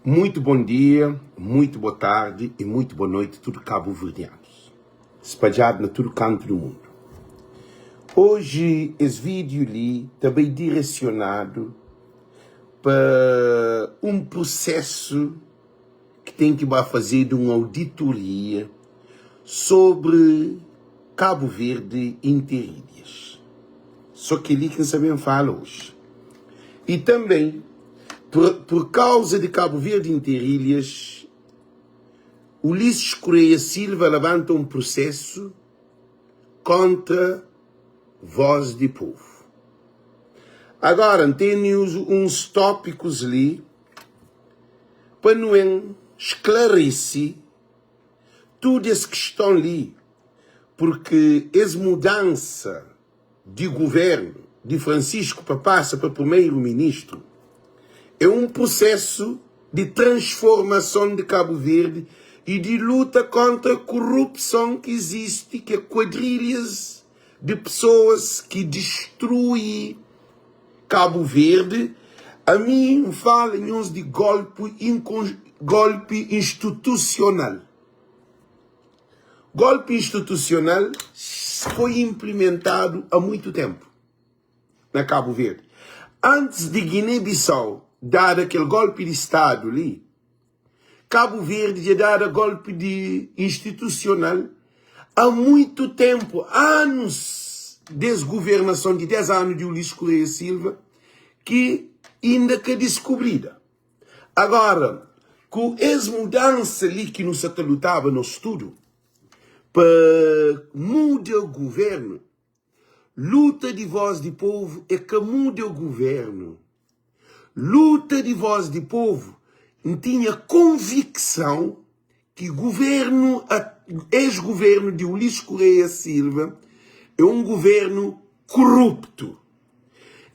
Muito bom dia, muito boa tarde e muito boa noite tudo cabo-verdianos spadjado na tudo canto do mundo. Hoje es vídeo li ta bai direcionado pa um processo ki ten ki ba fazedu un auditoria sobri Kabu Verdi Interilhas. So kel-li ki N sa ben fala oji. I tanben, pur kauza di Kabu Verdi Interilhas, Ulisses Correia Silva labanta un prusesu kontra Voz di Povu. Agora, N tene uns tópikus li Pa nu en sklarese tudu es kiston li, purki es mudansa di guvernu di Francisco pa pasa pa primeru ministru é un prusesu di transformason di Kabu Verdi i di luta kontra kurupson ki izisti, ki é kuadrilhas di pesoas ki distrui Kabu Verde, ami N fala nhos di golpi golpi institusional. Golpi institusional foi implimentadu a muitu tempu na Kabu Verde. Antis di Guiné-Bissau dada kel golpi di stadu li, Kabu Verdi dja dada golpi di institusional a muitu tempu, anus des guvernason di 10 anu di Ulisses Correia Silva ki inda ka diskubrida. Agora, ku es mudansa li ki nu sa ta lutaba nos tudu pa muda guvernu, Luta di voz di povu é ka muda guvernu. Luta di voz di povu N tinha konviksãu ki guvernu ex guvernu di Ulisses Correia Silva é un guvernu kuruptu.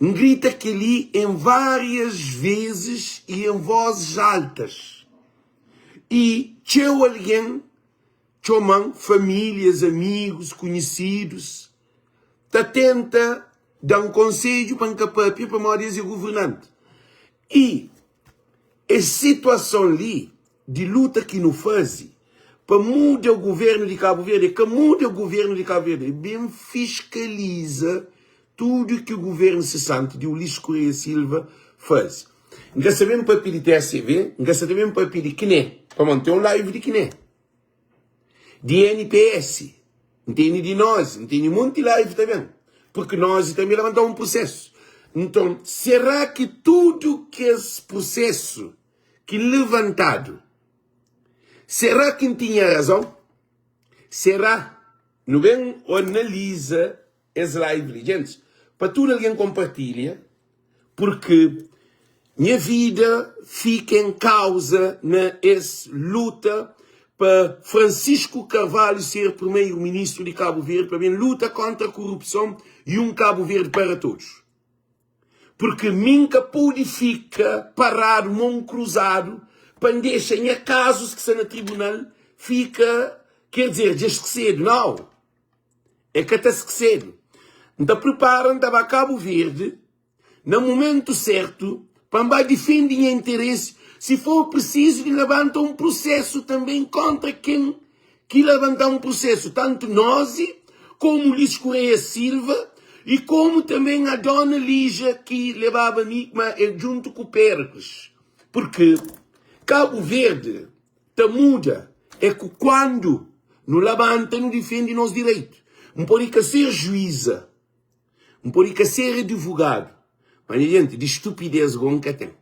N grita keli en várias vezes i en vozes altas i txeu algen Txoma-m famílias, amigus, konhisidus ta tenta da-m konsedju pa N ka pâpia pamodi es é governanti. I es situason li di luta ki nu faze pa muda govérnu di Kabu Verdi, é ka muda govérnu di Kabu Verdi, é ben fiskaliza tudu ki govérnu sesanti di Ulisses Correia Silva faze. N ka sta ben pâpia di TSV, N ka sta ta ben pâpia di CNE, pamodi N ten un live di CNE. Di NPS, N tene di Nozi, N tene monti live ta ben, purki Nozi tanbe labanta un prusesu. Nton, será ki tudu kes prusesu ki levantadu, será ki N tinha razon? Será? Nu ben analiza es live li, gentis, pa tudu algen konpartilha. Purki nha vida fika en kauza na es luta pa Francisco Carvalho ser primeiro ministro di Kabu Verdi pa ben luta kontra korupson i un Kabu Verdi para todos. Purki mi N ka pudi fika paradu mon kruzadu pa N dexa nha kazus ki sta na tribunal fika, ker dizer, dja skesedu. Nau! E ka ta skesedu. N ta pripara N ta ba Kabu Verdi na mumentu sertu pa N ba difende nha interesi, si for prisizu di labanta un prusesu tanben kontra ken ki labanta un prusesu, tantu Nozi komu Ulisses Correia Silva i komu tanben a dona Lígia ki lebaba mi ma el djuntu ku Péricles. Purki Kabu Verdi ta muda é ku kuandu nu labanta nu difende nos direitu. N pode ka ser juíza, N pode ka ser adivogadu, ma nha jenti, di stupidez go N ka ten.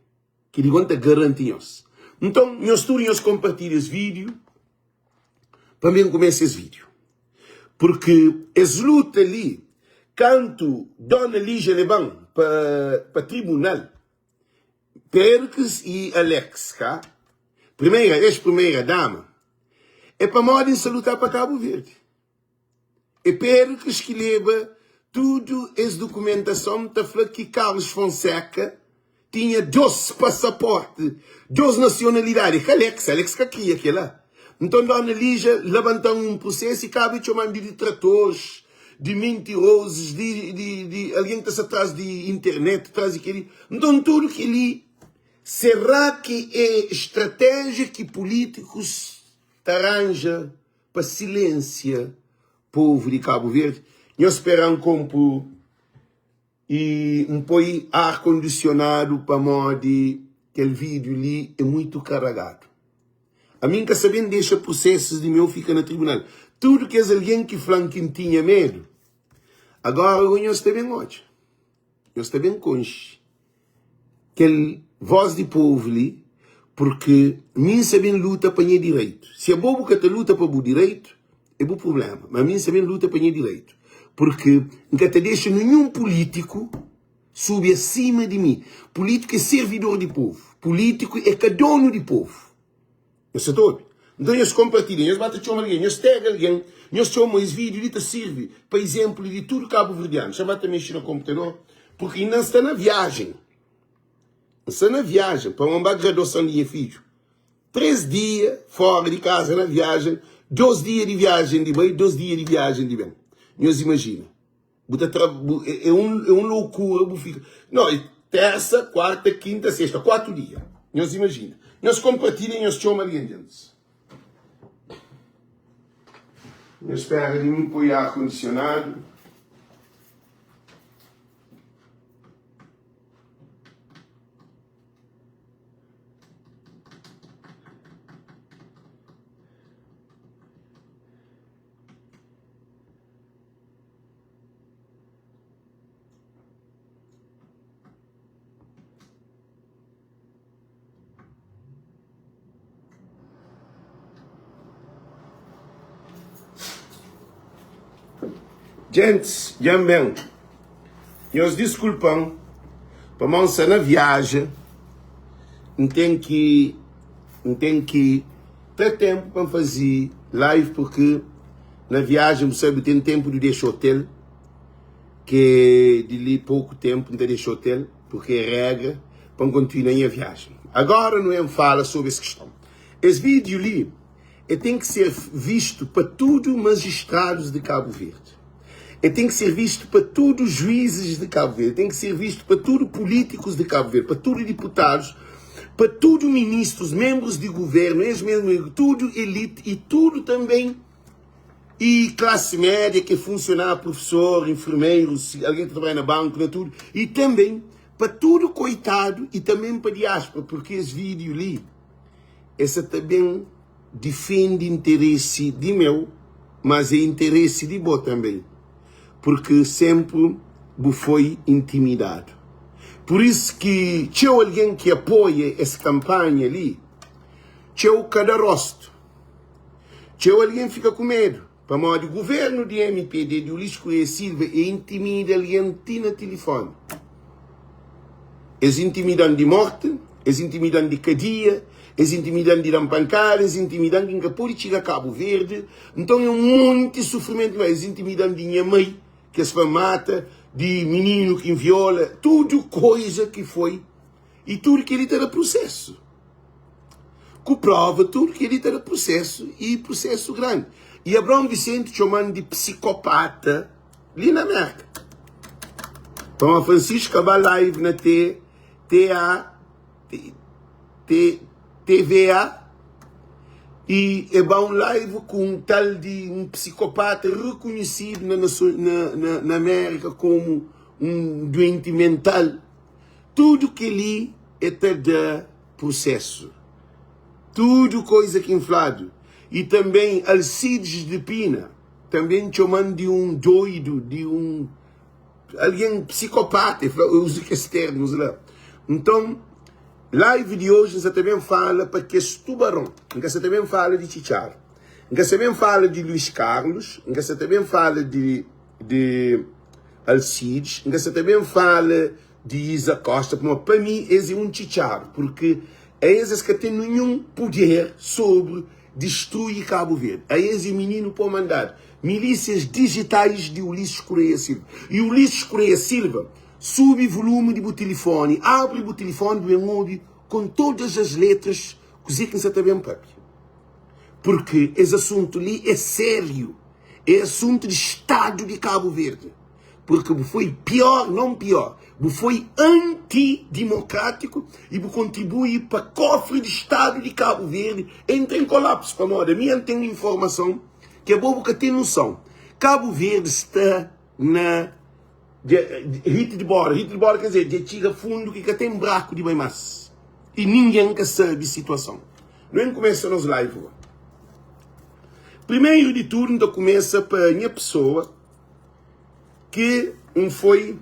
Kel-li go N ta garanti nhos. Nton, nhos tudu nhos konpartilha es vídiu pa mi N kumesa es vídiu. Purki es luta li, kantu Dona Lígia leba-m pa pa tribunal, Pericles i Alex ka primeira ex primeira dama é pamodi N sa luta pa Kabu Verdi é Pericles ki leba tudu es dukumentason ta fla ki Carlos Fonseca tinha 2 pasaporti 2 nasionalidadi é ka Alex Alex ka kria kela nton dona Lígia labanta-m un prusesu i kaba e txoma-m di ditratoris di mintirozis, di, di, di algen ki ta sta tras di internet, tras di kel-li. Nton, tudu kel-li. Será ki é stratéjia ki pulítikus ta ranja pa silensia povu di Kabu Verdi? Nhos spera-m konpu i N poi ar kondisionadu pamodi kel vídiu li é muitu karagadu. Ami N ka sa ben dexa prusesus di meu fika na tribunal. Tudu kes algen ki fla-m ki N tinha medu, agora go nhos ta ben odja. Nhos ta ben konxe kel vós di povu li, purki mi N sa ben luta pa nha direitu. Si abo bu ka ta luta pa bu direitu, é bu prubléma, má mi N sa ben luta pa nha direitu, purki N ka ta dexa ninhun pulítiku subi asima di mi. Pulítiku é servidor di povu, pulítiku é ka donu di povu. Nhos sa ta obi? Nton nhos konpartilha, nhos ba ta txoma algen, nhos tega algen, nhos txoma. Es vídiu li ta sirvi pa izénplu di tudu kabuverdianus. Xa ba ta mexe na konputador, purki inda N sta na viajen. N sta na viajen pa N ba graduason di nha fidju. 3 dia fora di kaza na viajen, 2 dia di viajen di bai, 2 dia di viajen di ben. Nhos imajina. Bu ta tra, bu, é, é un, é un loucura, bu fica. Não, é terça, quarta, quinta, sexta, 4 dia. Nhos imagina. Nhos compartilha, nhos txoma alguém dentes. Nhos espera de mim pôr ar condicionado. Gentis, dja-m ben. Nhos diskulpa-m pamodi N sta na viaja. N ten ki, N ten ki tra ténpu pa N faze live purki na viaja bu sabe ten ténpu di dexa otel. Ke di li poku ténpu N ta dexa otel purki é régra pa N kontinua nha viaja. Agora nu ben fala sobri es kiston. Es vídiu li e ten ki ser vistu pa tudu majistradus di Kabu Verdi, e ten ki ser vistu pa tudu juizis di Kabu Verdi, e ten ki ser vistu pa tudu pulítikus di Kabu Verdi, pa tudu diputadus, pa tudu ministrus, menbrus di guvernu, es mesmu, tudu elite i tudu tanben i klasi média ki é funsionáriu, prufesor, infermeru, algen ki ta trabadja na banku, na tudu, i tanben pa tudu koitadu i tanben pa diáspora, purki es vídiu li. Es sa ta ben difende interesi di meu, mas é interesi di bo tanben, purki senpri bu foi intimidadu. Pur isu ki txeu algen ki apoia es kanpanha li, txeu ka da rostu. Txeu algen fika ku medu. Pamodi governu di mpd di Ulisses Correia Silva e intimida algen ti na tilifoni. Es intimidan di morti, es intimidan di kadia, es intimidan di dan pankada, es intimidan ki N ka pode txiga Kabu Verdi. Nton é un monti sufrimentu. Es intimidan di nha mai ki es fla mata, di mininu ki N viola, tudu koiza ki foi. I tudu kel-li ta da prusésu. Ku próva, tudu kel-li ta da prusésu i prusésu grandi. I Abraon Vicente txoma-m di psikopata li na Mérka. Pamodi Francisco ka ba live na T, TA, T, TVA i e ba un live ku un tal di un psikopata rekonhesidu na, na, na, na Mérka komu un duenti mental. Tudu kel-li e ta da prusésu. Tudu koiza ki N fladu. I tanben Alcides de Pina tanben txoma-m di un doidu, di un algen psikopata, e fla, e uza kes termus la. Nton, live di oji N sa ta ben fala pa kes tubaron. N ka sa ta ben fala di Txitxaru. N ka sa ben fala di Luís Carlos. N ka sa ta ben fala di. Di Alcides, N ka sa ta ben fala di Isa Costa, pamodi pa mi es é un txitxaru, purki a es es ka ten ninhun puder sobri distrui Kabu Verdi. A es é mininu pô mandadu. Milísias dijitais di Ulisses Correia Silva. I Ulisses Correia Silva, subi volumi di bu tilifoni, abri bu tilifoni bu ben obi kon todas as letras kuzê ki N sa ta ben papia. Purki es asuntu li é sériu. É asuntu di Stadu di Kabu Verdi. Purki bu foi pior, non pior, bu foi anti-dimokratiku i bu kontribui pa kofri di Stadu di Kabu Verdi entra en kolapsu. Pamodi ami N ten informason ki abo bu ka ten noson. Kabu Verdi sta na hit di bora. Hit di bora ker dizer dja txiga fundu ki ka ten braku di bai mas i ningen ka sabi situason. Nu ben kumesa nos live gosi. Primeru di tudu N ta kumesa pa nha pesoa. Ki N foi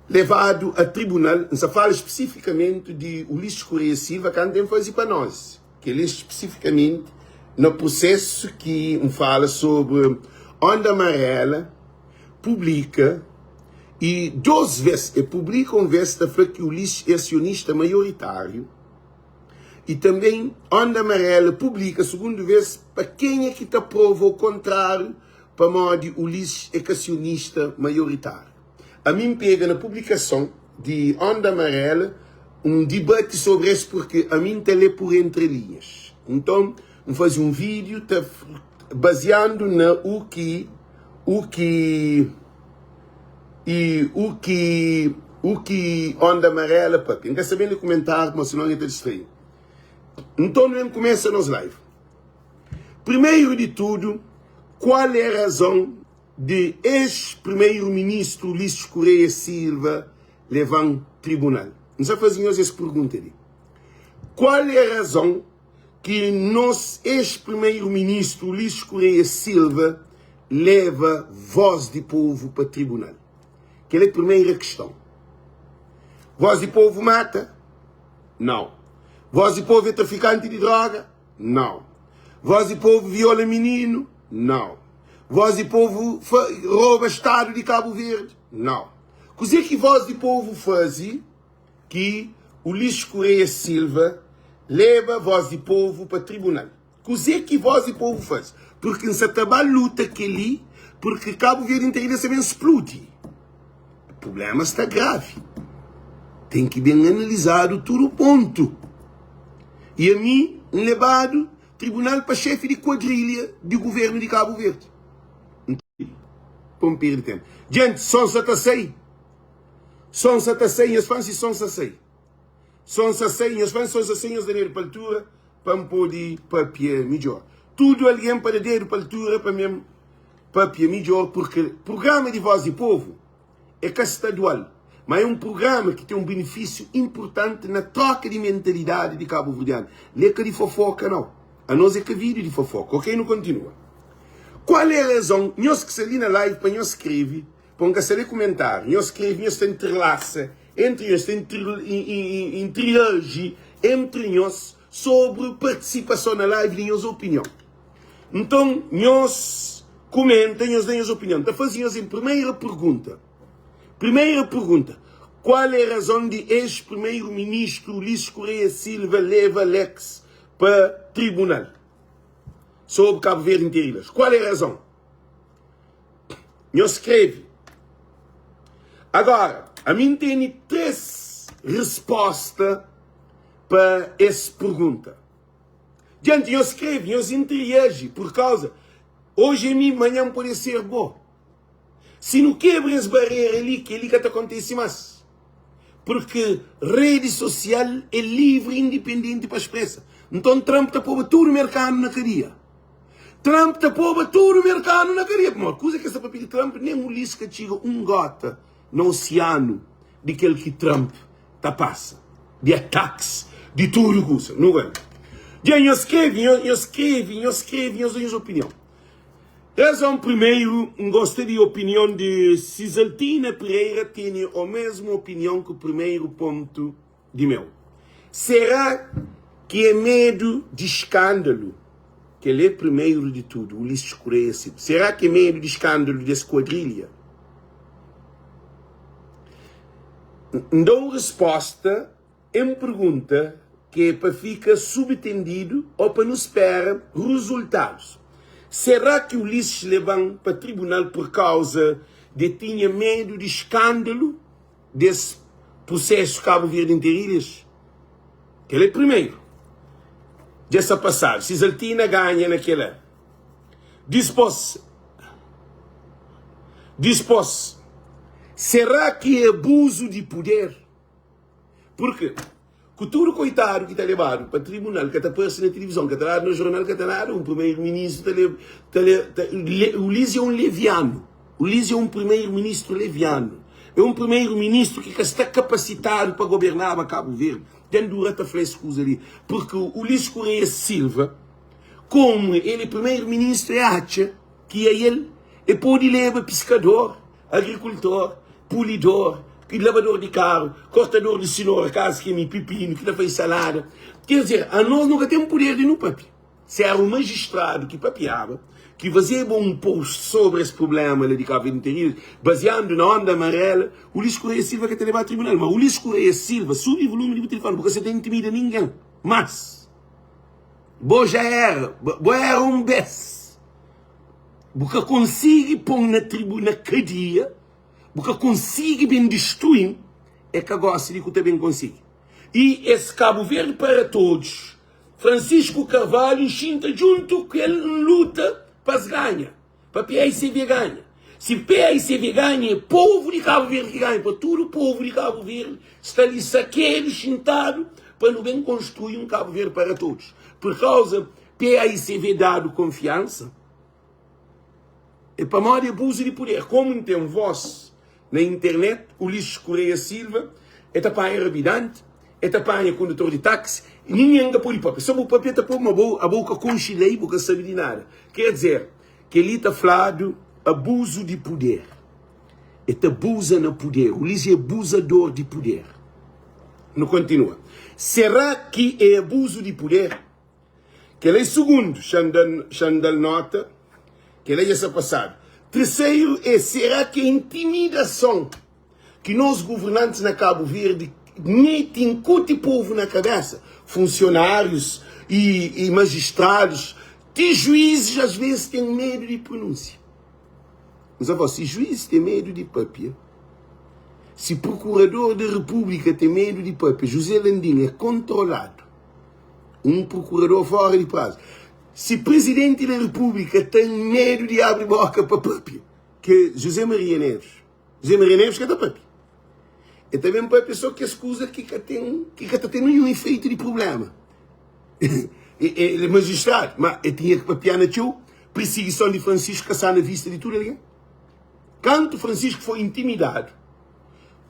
levadu a tribunal, N sa fala spesifikamenti di Ulisses Correia Silva kantu el faze pa nos, kel-li spesifikamenti na prusesu ki N fala sobri Onda Amarela publika i dos ves, el publika un ves ta fla ki Ulisses é asionista maioritáriu. I tanbê Onda Amarela publika sugundu vês pa kenha ki ta prova o kontráriu pamodi Ulisses é ka asionista maioritáriu. Ami N pega na publikason di Onda Amarela un dibati sobri es purki ami N ta lê pur entre linhas. Nton N faze un vídiu ta baziandu na u ki u ki I u ki u ki Onda Amarela papia. N ka sta ben li kumentariu pamodi sinon nha ta distrai-m. Nton nu ben kumesa nos live. Primeru di tudu, kual é razon di ex-primeru-ministru Ulisses Correia Silva leva-m tribunal? N sta faze nhos es pergunta li. Kual é razon ki nos ex-primeiro-ministro Ulisses Correia Silva leva voz di povo pa tribunal? Kel é primeira questão. Voz di povo mata? Não. Voz di povo é traficante di droga? Não. Voz di povo viola menino? Não. Voz di povo rouba estado di Cabo Verde? Não. Kuzê ki voz di povo faze? Ki Ulisses Correia Silva leba Voz di Povo pa tribunal. Kuzê ki Voz di Povo faze? Purki N sa ta ba luta kel-li, purki Kabu Verdi interu sa ben spludi. Prublema sta gravi. Ten ki ben analizadu tudu pontu. I ami N lebadu tribunal pa xefi di kuadrilha di guvernu di Kabu Verdi. N pa N perde tenpu. Djenti, son sa ta sai. Son sa ta sai, nhos fla-m si son sa sai. Son sa sai, nhos fla-m si son sa sai, nhos da dedu pa altura pa N pode papia midjór. Tudu algen pa da dedu pa altura pa mi papia midjór, purki prugrama di Voz di Povu é ka stadual, má é un prugrama ki ten un benefísiu inpurtanti na troka di mentalidadi di kabuverdianu. Li é ka di fofoka, nau. Anos é ka vídiu di fofoka. Ok, nu kontinua. Kual é razon, nhos ki sta li na live pa nhos skrebe Pa N ka sta lé kumentáriu, nhos skrebe, nhos ta interlasa entri nhos, ta intriaji entri nhos sobri partisipason na live di nhos opinion. Nton, nhos kumenta, nhos da nhos opinion. N ta faze nhos en primeira pergunta. Primeira pergunta, Kual é razon di ex-primeiro-ministru Ulisses Correia Silva leva Alex pa tribunal sobri Cabo Verde Interilhas? Kual é razon? Nhos skrebe. Agora, ami N tene 3 resposta pa es pergunta. Djenti, nhos skrebe, nhos interiaji, pur kauza, oji é mi, manhan pode ser bo. Si nu kebra es barera li, kel-li ka ta kontise más. Purki redi sosial é livri i indipendenti pa spresa. Nton, Trump ta poba tudu merkanu na kadia. Trump ta poba tudu merkanu na kadia pamodi kuza ki es ta papia di Trump nen Ulisses ka txiga un gota na osianu di kel ki Trump ta pasa di atakis di tudu kuza nu bai dja nhos skrebe nhos skrebe nhos skrebe nhos da nhos opinion razon primeru N gosta di opinion di Cisaltina Pereira tene o mesmu opinion ku primeru pontu di meu. Será ki é medu di skándalu? Kel é primeru di tudu, Ulisses Correia Silva. Será ki é medu di skándalu di es kuadrilha? N da un resposta en pergunta ki é pa fika subtendidu ô pa nu spera rezultadus. Será ki Ulisses leba-m pa tribunal pur kauza di e tinha medu di skándalu? des prusesu Kabu Verdi Interilhas? Kel é primeru. Dja sta pasadu. Sizaltina ganha na kela. Dispos. Dispos, será ki é abuzu di puder? Purki, ku tudu koitadu ki ta lebadu pa tribunal, ka ta parse na tilivizon, ka ta dadu na jornal, ka ta nada, un primeru-ministru ta leba, ta le, ta, le, Ulis é un levianu. Ulis é un primeru-ministru levianu. É un primeru-ministru ki ka sta kapasitadu pa gobernaba Kabu Verdi. Dja N dura ta fla es kuza li, purki Ulis Correia Silva, komu el é primeru-ministru, e atxa ki ael e pode leba piskador, agrikultor, pulidor, labador di karu, kortador di sinora, kazu ki é mi, pipinu, ki ta faze salada. Ker dizer, anos nu ka ten puder di nu papia. Si éra un majistradu ki papiaba, ki fazeba un post sobri es prubléma la di Kabu Verdi Interior, baziandu na Onda Amarela, Ulisses Correia Silva ka ta lebadu tribunal. Ma Ulisses Correia Silva, subi vulumi di bu tilifoni, bu ka sa ta intimida ningen. Mas, bo ja éra, bo éra un bes. Bu ka konsigi pon na tribu na kadia, bu ka konsigi ben distruin, é ka gosi li ku ta ben konsigi. I es Cabo Verde para todos, Francisco Carvalho nxinta djuntu ku el nluta pa es ganha, pa paicv ganha. Si paicv ganha é povu di Cabo Verde ki ganha, pa tudu povu di Cabo Verde sta li sakedu, xintadu pa nu ben konstrui un Cabo Verde para todos. Por kauza paicv dadu konfiansa é pamodi abuzu di puder. Komu N ten vós na internet, Ulisses Correia Silva e ta panha rabidanti, e ta panha kondutor di taksi, ningen ka pode papia. So bu papia ta pô ma bo abo ka konxe lei, bu ka sabe di nada. Ker dizer, kel-li ta fladu abuzu di puder. E ta abuza na puder. Ulisses é abuzador di puder. Nu kontinua. Será ki é abuzu di puder? Kel-la é sugundu, xa N da-l nóta, kel-la dja sta pasadu. Terseru é, será ki é intimidason ki nos governantis na Kabu Verdi mete, inkuti povu na kabésa? Funsionárius i majistradus, ti juízis às vezes ten medu di prunúnsia. N sa fla, si juízis ten medu di pâpia, si prokurador di repúblika ten medu di pâpia, José Landim é kontroladu. Un procurador fora di prazo. Si presidenti da república ten medu di abri boka pa papia, ke José Maria Neves, José Maria Neves ka ta papia. E ta ben papia só kes kuza ki ka ten, ki ka ta ten nenhun efeitu di problema. El é magistrado, ma el tinha ki papia na txeu perseguison di Francisco ka sta na vista di tudu algen. Kantu Francisco foi intimidadu,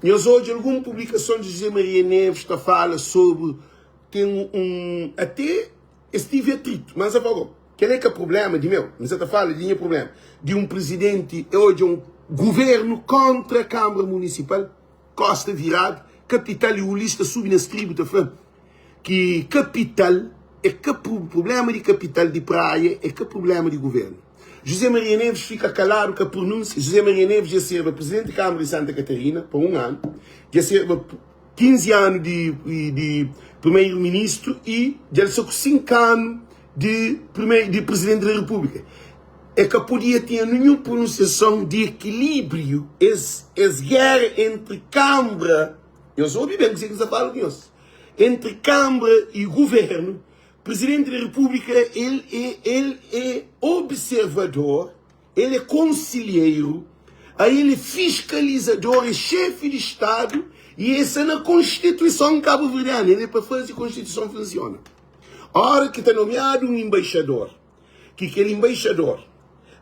nhos odja algun publikason di José Maria Neves ta fala sobri Ten un até es tive atrito, mas apago. Kel é ka problema di meu, N sa ta fala di nha problema, di un presidenti, e odja un governo kontra Kambra Munisipal, kosta viradu, kapital e Ulis ta subi na stribu ta fla ki kapital é ka problema di kapital di Praia é ka problema di governo. José Maria Neves fika kaladu ka pronunsia, José Maria Neves dja serba presidenti di Kambra di Santa Catarina pa un anu, dja serba 15 anu di di primeiro ministro e dja el sta ku 5 anu di primeiro di presidente da república. E ka podia tinha nenhum pronunciação di equilíbrio es es guerra entre Câmara, nhos obi bem kuse ki N sta fala ku nhos, entre Câmara e governo, presidente da república el é el é observador El é konsilheiru, a el é fiskalizador, é xefi di Stadu y e sta na Konstituison kabuverdianu. El é pa faze Konstituison funsiona. Ora ki ta nomiadu un enbaixador, ki kel enbaixador,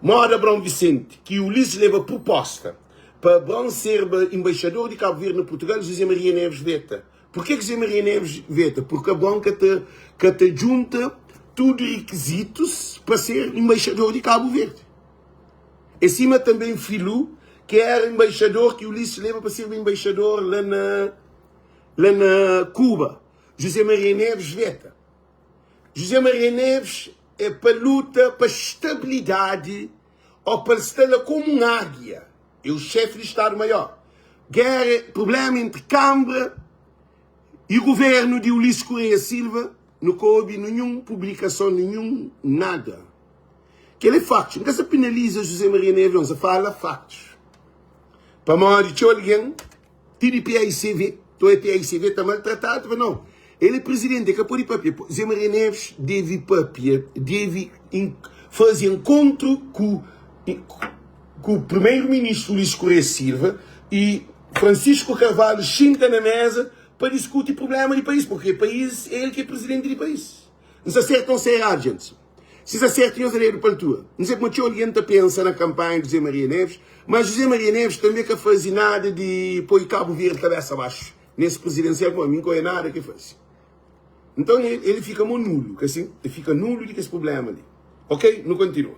moda Abraão Vicente, ki Ulisses leba pruposta pa Abraão serba enbaixador di Kabu Verdi na Purtugal, José Maria Neves veta. Purke ki José Maria Neves veta? Purke Abraão ka ta ka ta djunta tudu rikizitus pa ser embaixador di Kabu Verdi. É sima tanben Filu, ki era embaixador ki Ulisses leba pa serba embaixador la na la na Kuba. José Maria Neves veta. José Maria Neves é pa luta pa estabilidadi ó pa el sta la komu un águia. É o chefe de Estado Maior. Guerra, problema entre Câmara e governo de Ulisses Correia Silva, no ka obi nenhum publicação, nenhum nada. Kel é factos. N ka sa penaliza José Maria Neves, não, sa fala factos. Pamodi txeu algen ti di PAICV, to é PAICV ta maltratadu, mas não. El é presidente, el ka pode papia. José Maria Neves deve papia, deve faze encontro ku. Ku Primeiro Ministro Ulisses Correia Silva e Francisco Carvalho xinta na mesa pa diskuti problema di país, porque país é el ki é presidente di país. N sta sertu ou n sta eradu, gentis? Si sta sertu nhos da dedu pa altura. N sai kuma txeu algen ta pensa na kampanha di José Maria Neves, ma José Maria Neves tanbe ka faze nada di poi Cabo Verde kabesa baxu nes presidensial, kuma mi n ka oia nada ki faze. Nton el fika mo nulu, ka sin? El fika nulu di kes prublema li. Ok, nu kontinua.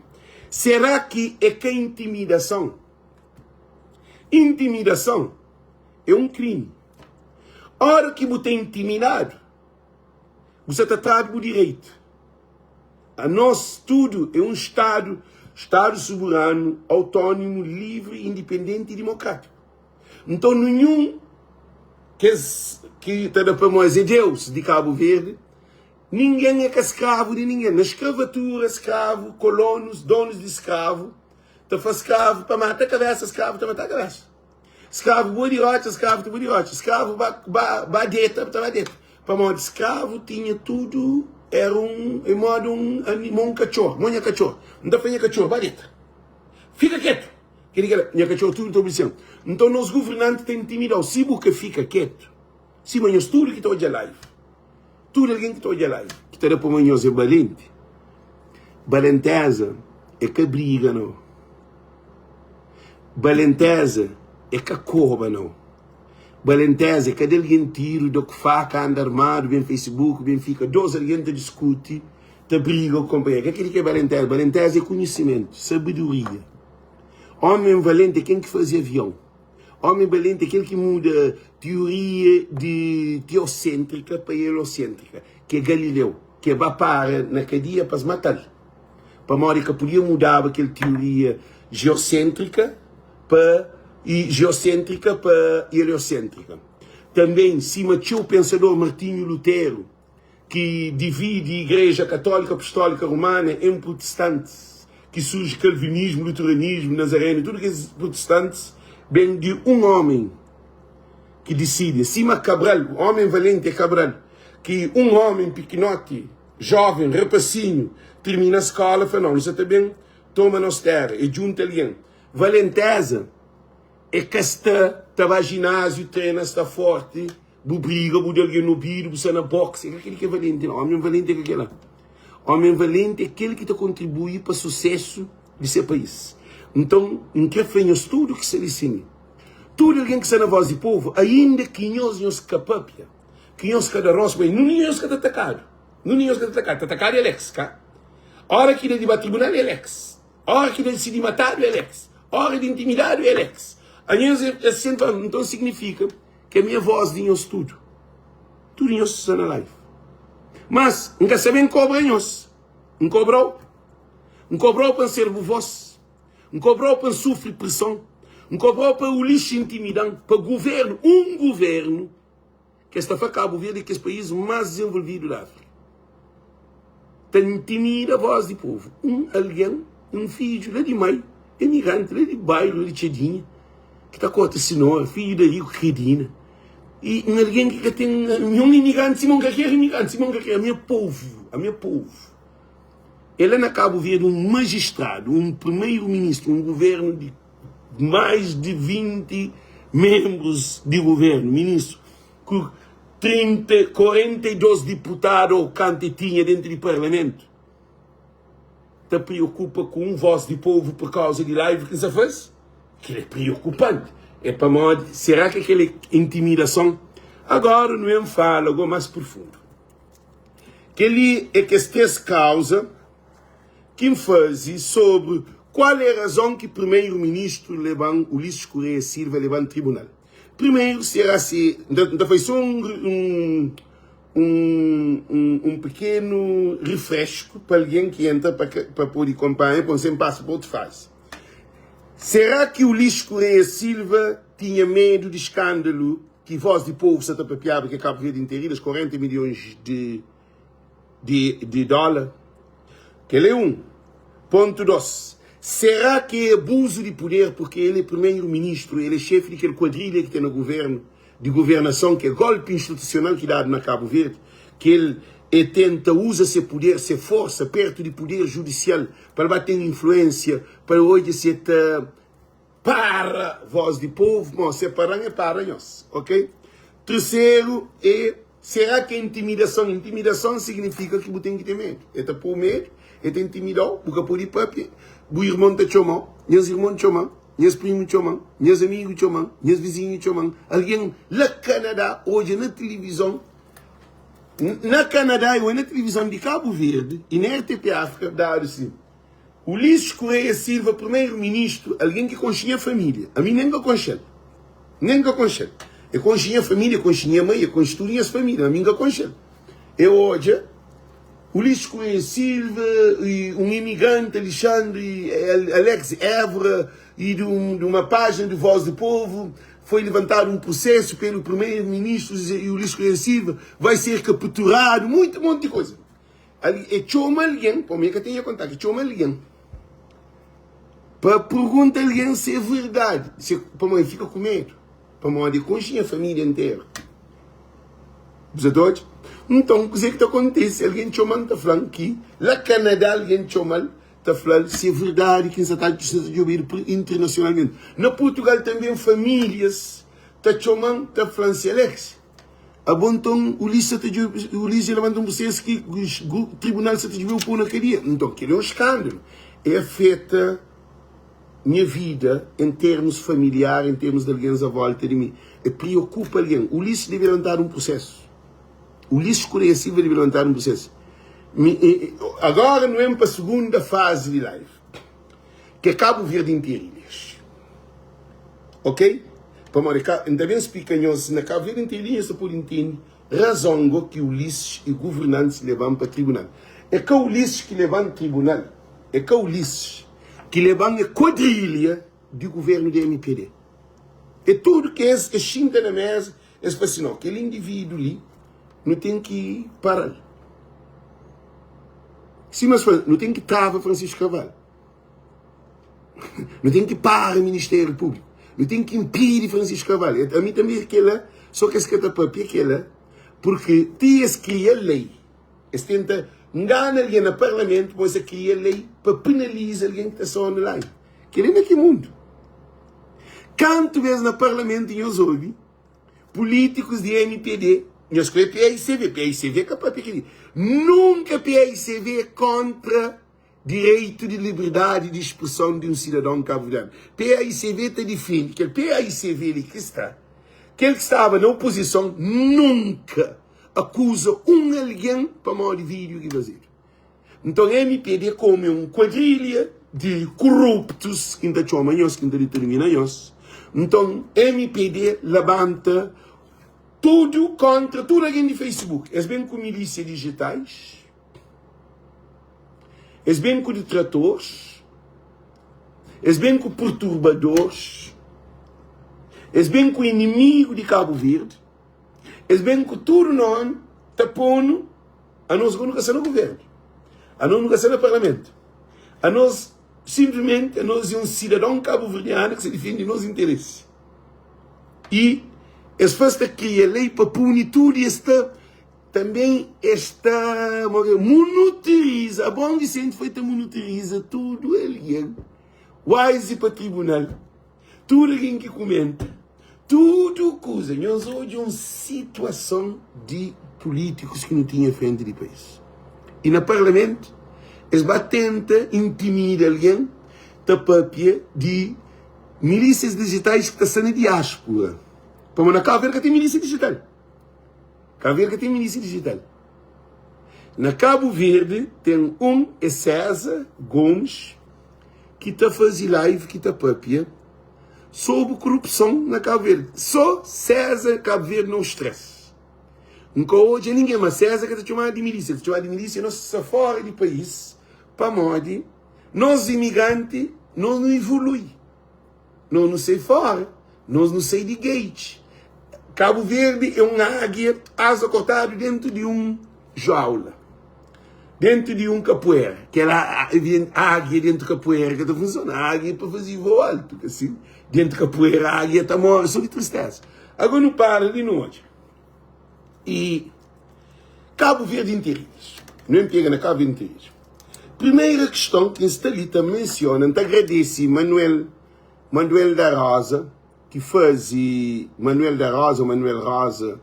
Será ki é ka intimidason? Intimidason é un krimi. Ora ki bu ta intimidadu, bu sa ta tradu bu direitu. Anos tudu é un stadu, stadu soberanu, autónimu, livri, indipendenti i dimokrátiku. Nton ninhun kes ki ta da pa mos é Deus di Kabu Verdi, ningen é ka skravu di ningen. Na skravatura, skravu, kolonus, donus di skravu ta fla skravu pa mata kabesa, skravu ta mata kabesa. Skravu bua di rotxa, skravu ta bua di rotxa. Skravu ba, ba, ba deta, ta ba deta. Pamodi skravu tinha tudu, era un, é moda un, un katxor, mo nha katxor. N ta fla nha katxor, ba deta. Fika ketu! Kel-li kel-la, nha katxor tudu ta obidise-m. Nton, nos guvernanti ta intimida-u si bu ka fika ketu. Sima nhos tudu ki ta odja live, tudu algen ki ta odja live, ki ta da pa ma nhos é balenti. Balenteza é ka briga, nau. Balenteza é ka koba, nau. Balenteza é ka da algen tiru, da ku faka, anda armadu, ben Facebook, ben fika dos algen ta diskuti, ta briga ku konpanheru. Ka kel-li ki é balenteza. Balenteza é konhisimentu, sabedoria. Ómi valenti é ken ki faze avion. Ómi balenti é kel ki muda tioria di teoséntrika pa elioséntrika, ki é Galileu, ki é ba para na kadia pa es mata-l, pamodi el ka podia mudaba kel tioria jeoséntrika pa jeoséntrika pa elioséntrika. Tanbê, sima txeu pensador, Martinhu Luteru, ki dividi Igreja Katólika Apostólika Romana en prutestantis, ki surji kalvinismu, luteranismu, nazarenu, tudu kes prutestantis ben di un ómi ki disidi, sima Kabral, ómi valenti é Kabral, ki un ómi pikinoti, jóven, rapasinhu, tirmina skóla, fla, nau, nu sa ta ben toma nos téra, e djunta algen. Valenteza é ka sta ta ba jináziu, trena, sta fórti. Bu briga, bu da algen na obidu, bu sta na boxe. É ka kel ki é valenti, não. Omi valenti é ka kel-la. Omi valenti é kel ki ta kontribui pa susesu di se país. Nton, N kre fla nhos tudu ki sta li sin mi, tudu algen ki sta na Voz di Povu, ainda ki nhos nhos ka papia, ki nhos ka da rostu pa el, nunde nhos ka ta atakadu. Nunde nhos ka ta atakadu. Ta atakadu é Alex, ka? Ora ki da di ba tribunal é Alex. Ora ki da disidi matadu é Alex. Ora di intimidadu é Alex. Anhos é sentu, nton signifika. Ke mi é voz di nhos tudu. Tudu nhos sta na live. Mas N ka sabe N kobra nhos. N kobrau. N kobrau pa N ser bu voz. N kobrau pa N sufri prison. N kobrau pa ulixi intimida-m. Pa guvernu, un guvernu ke sta fla Kabu Verdi é kes país mas dizenvolvidu di Afrika. Ta intimida voz di povu. Un algen, un fidju la di mai, emigranti la di bairu, la di Txadinha, ki ta korta sinora, fidju da riku kredina, i un algen ki ka ten ninhun imigranti sima un ka kre imigranti sima un ka kre ami é povu, ami é povu. É la na Kabu Verdi un majistradu, un primeru ministru, un guvernu di mais di 20 menbrus di guvernu, ministru, ku 30, 42 diputadu ou kantu e tinha dentu di parlamentu, ta priokupa ku un voz di povu por kauza di live ki N sa faze? Kel é priokupanti. É pamodi, será ki kel é intimidason? Agora nu en fala go mas profundu. Kel-li é kes 3 kauza ki N faze sobri kual é razon ki Primeiro-Ministru leba-m, Ulisses Correia Silva, leba-m tribunal. Primeiro, será se N ta faze só un un un un pequeno refresco pa algen ki entra pa pa pode konpanha pa N sen pasa pa otu fazi. Será ki Ulisses Correia Silva tinha medu di eskandalu ki Voz di Povo sa ta papiaba ki Kabu Verdi interidas 40 milhões di di di dólar? Kel é un. Pontu 2, Será ki é abuzu di puder purki el é primeru ministru, el é xefi di kel kuadrilha ki ten na guvernu, di guvernason, ki é golpi institusional ki dadu na Kabu Verdi, ki el é tenta uza se puder, se forsa pertu di puder judisial pa el ba ten influensia, pa el odja si el ta. Para voz di povo mo se paran é para nhos ok terceiro é será ki é intimidason intimidason significa ki bu ten ki ten medu é ta pou medu é ta intimidau bu ka podi papia bu irmon ta txomau nhas irmon txoman nhas primu txoman nhas amigu txoman nhas vizinhu txoman algen la Canadá odja na tilivizon na Canadá e na tilivizon di Cabo Verde e na RTP África dadu si Ulisses Correia Silva, primeiro-ministro, algen ki konxe nha família. Ami nen ka konxe-l. Nen ka konxe-l. E konxe nha família, e konxe nha mai, e konxe tudu nhas família, ma ami N ka konxe-l. E odja Ulisses Correia Silva, e un imigranti, Alexandre Alex Évora, e di un, di uma página di Voz do Povo, foi levantado um processo pelo primeiro-ministro Ulisses Correia Silva, vai ser capturado, muito monte de coisa. Ali e txoma algen, pa mi ka tinha kontaktu, e txoma algen pa pergunta algen se é verdadi, se pamodi e fika ku medu, pamodi e konxe nha família interu. Bu sa ta odja? Nton, kuzê ki ta kontise? Algen txoma-m ta fla-m ki la Kanadá algen txoma-l ta fla-l se é verdadi ki N sa ta djobedu internasionalmenti. Na Purtugal tanbê famílias ta txoma-m ta fla-m si Alex, Abo nton, Ulisses sa ta djobe, Ulisses dja labanta un prosesu ki tribunal sa ta djobe-u pô na kadia. Nton, kel-li é un skándalu. É afeta nha vida en termus familiar, en termus di algens a volta di mi. É priokupa algen. Ulisses debe labantadu un prosesu. Ulisses Correia Silva debe labantadu un prosesu. Mi, agora nu ben pa segunda fazi di live. Ke Cabo Verde interu ilhas. Ok? Pamodi ka, N ta ben splika nhos na Cabo Verde interu ilhas nhos ta pode intende razon go ki Ulisses e governantes leba-m pa tribunal. É ka Ulisses ki leba-m tribunal, é ka Ulisses ki leba-m é kuadrilha di governu di MPD. É tudu kes, es xinta na mesa, es fla si, no, kel individu li nu ten ki para-l. Sima es fla, nu ten ki trava Francisco Carvalho. Nu ten ki para Ministério Público. Nu ten ki impidi Francisco Carvalho. Ami tanbe kela, só kes ka ta papia kela, porque ti es kria lei. Es tenta ngana algen na parlamento, poi sa kria lei pa penaliza algen ki ta sta online. Kela na ki mundu? Kantu bes na parlamento nhos obi Pulítikus di mpd, nhos krê PAICV, PAICV ka papia kel-li. Nunka PAICV é kóntra direitu di liberdadi di spreson di un sidadon kabuverdianu. PAICV ta difende kel PAICV li ki sta, kel ki staba na opozison nunka akuza un algen pamodi vídiu ki fazedu. Nton mpd komu é un kuadrilha di kuruptus ki N ta txoma nhos, ki N ta ditirmina nhos, nton mpd labanta tudu kontra tudu algen di Facebook. Es ben ku milísia dijitais, es ben ku ditrators, es ben ku perturbadors, es ben ku inimigu di Kabu Verdi, es ben ku tudu nomi ta ponu. Anos nu ka sta na governu, anos nu ka sta na parlamentu, anos simplesmenti anos é un sidadon kabuverdianu ki sta difende nos interesi. I es fla es ta kria lei pa puni tudu i es ta tanben es ta munutiriza, Abraão Vicente foi ta munutiriza tudu algen, wise pa tribunal. Tudu algen ki kumenta tudu kuza, nhos odja un situason di pulítikus ki nu tinha frenti di país. I na parlamentu, es ba tenta intimida algen ta papia di milísias dijitais ki ta sta na diáspura. Pamodi na Kabu Verdi ka ten milísia dijital. Kabu Verdi ka ten milísia dijital. Na Kabu Verdi ten un é César Gomes ki ta faze live ki ta papia sobri korupson na Kabu Verdi. Só César Kabu Verdi no stress. N ka odja ninguém, ma César ka ta txomadu di milísia, ta txomadu di milísia nos sta fora di país pamodi nos imigranti nos nu evolui. Nos nu sai fora, nos nu sai di gate. Kabu Verdi é un águia asa kortadu dentu di un jaula, dentu di un kapuera. Kel águia dentu kapuera ka ta funsona. Águia é pa faze voo altu, ka si? Dentu kapuera águia ta more so di tristeza. Agora nu para li nu odja. I Kabu Verdi interias. Nu pega na Kabu Verdi interias. Primeira kiston ki N sta li ta mensiona, N ta agradese Manuel. Manuel da Rosa ki faze Manuel da Rosa ou Manuel Rosa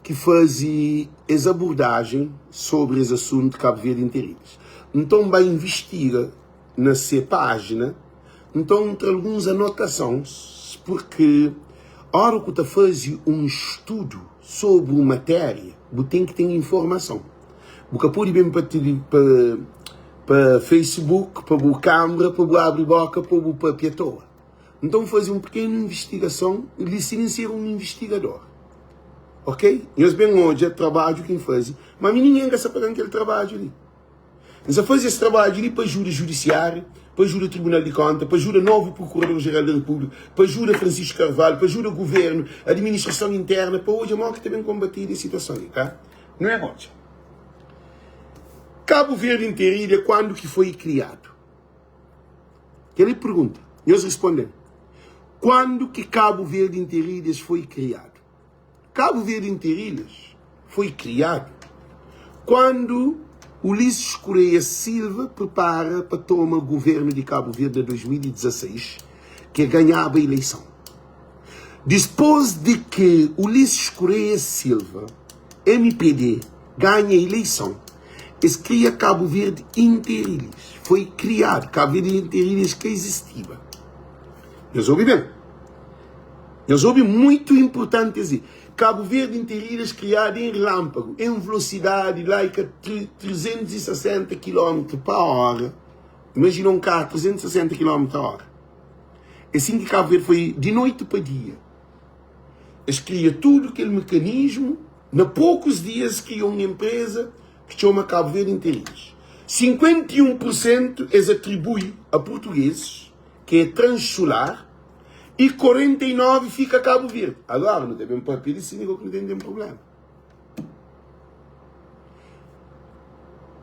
ki faze es abordajen sobri es asuntu Cabo Verde Interilhas. Nton ba invistiga na se pájina, nton tra alguns anotasons purki ora ku ta faze un studu sobri un matéria bu ten ki ten informason. Bu ka pode ben pa pa pa Facebook, pa bu kanbra, pa bu abri boka pa bu papia atoa. Nton faze un pikenu invistigason li si N ser un invistigador. Ok? Nhos ben odja trabadju ki N faze, ma mi ningen ka sa paga-m kel trabadju li. N sa faze es trabadju li pa ajuda judisiáriu, pa ajuda Tribunal di Konta, pa ajuda novu Prokurador Jeral di Repúblika, pa ajuda Francisco Carvalho, pa ajuda Guvernu, Administrason Interna, pa odja modi ki ta ben konbatidu es situason li, ka? Nu é odja. Kabu Verdi interilha kuandu ki foi kriadu? Kel-li pergunta. Nhos responde-m. Kuandu ki Kabu Verdi interilhas foi kriadu? Kabu Verdi interilhas foi kriadu kuandu Ulisses Correia Silva prepara pa toma guvernu di Kabu Verdi na 2016, ki el ganhaba ileison. Dispôs di ki Ulisses Correia Silva, mpd, ganha ileison, es kria Kabu Verdi interilhas. Foi kriadu. Kabu Verdi interilhas ka izistiba. Nhos obi ben. Nhos obi muitu inpurtanti es li. Kabu Verdi interilhas kriadu en rilanpagu, en vlosidadi laika 360 kilómetru pa óra. Imajina un karu 360 kilómetru pa óra. É sin ki Kabu Verdi foi di noiti pa dia. Es kria tudu kel mekanismu, na pokus dia es kria un enpreza ki txoma Kabu Verdi Interilhas. 51 pur sentu es atribui a purtugesis, ki é Transular, i 49 fika Kabu Verdi. Agora nu ta ben papia di si, mi ku nu ten ten prublema.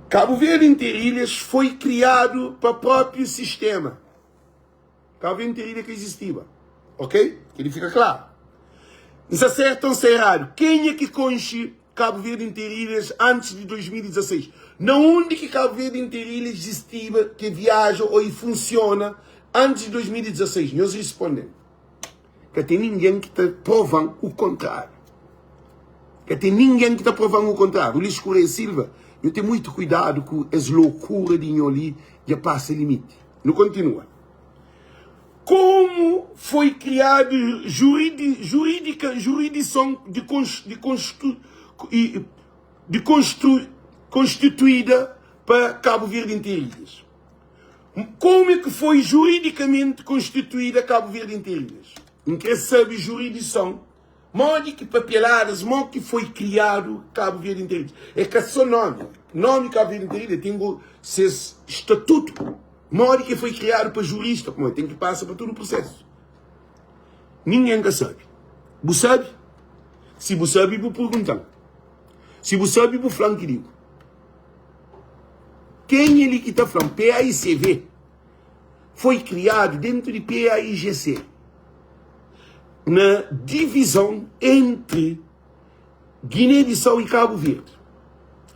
Kabu Verdi Interilhas foi kriadu pa propriu sistema. Kabu Verdi interilha ka izistiba. Ok? Kel-li fika klaru. N sta sertu ô N sta eradu? Kenha ki konxe Kabu Verdi interilhas antis di 2016? Na undi ki Kabu Verdi interilhas izistiba, ki viaja ô i funsiona antis di 2016? Nhos risponde-m. Ka ten ningen ki ta prova-m u kontráriu. Ka ten ningen ki ta prova-m u kontráriu. Ulisses Correia Silva, nhu ten muitu kuidadu ku es lokura di nho li, dja pasa limiti. Nu kontinua. Komu foi kriadu juridi, juridika, juridison di di konstu, di konstru, konstituída pa Kabu Verdi Interilhas? Komu é ki foi juridikamenti konstituída Kabu Verdi Interilhas? N kre sabe juridison Modi ki papeladas, mo ki foi kriadu Kabu Verdi Interilhas? É ka so nomi. Nomi Kabu Verdi Interilhas ten go ses statutu. Modi ki foi kriadu pa jurista, pamodi ten ki pasa pa tudu prusesu. Ningen ka sabe. Bu sabe? Si bu sabe, bu pergunta-m. Si bu sabe, bu fla-m ki digu. Kenha li ki ta fla-m PAICV foi kriadu dentu di PAIGC na divizon entri Guiné-Bissau i Kabu Verdi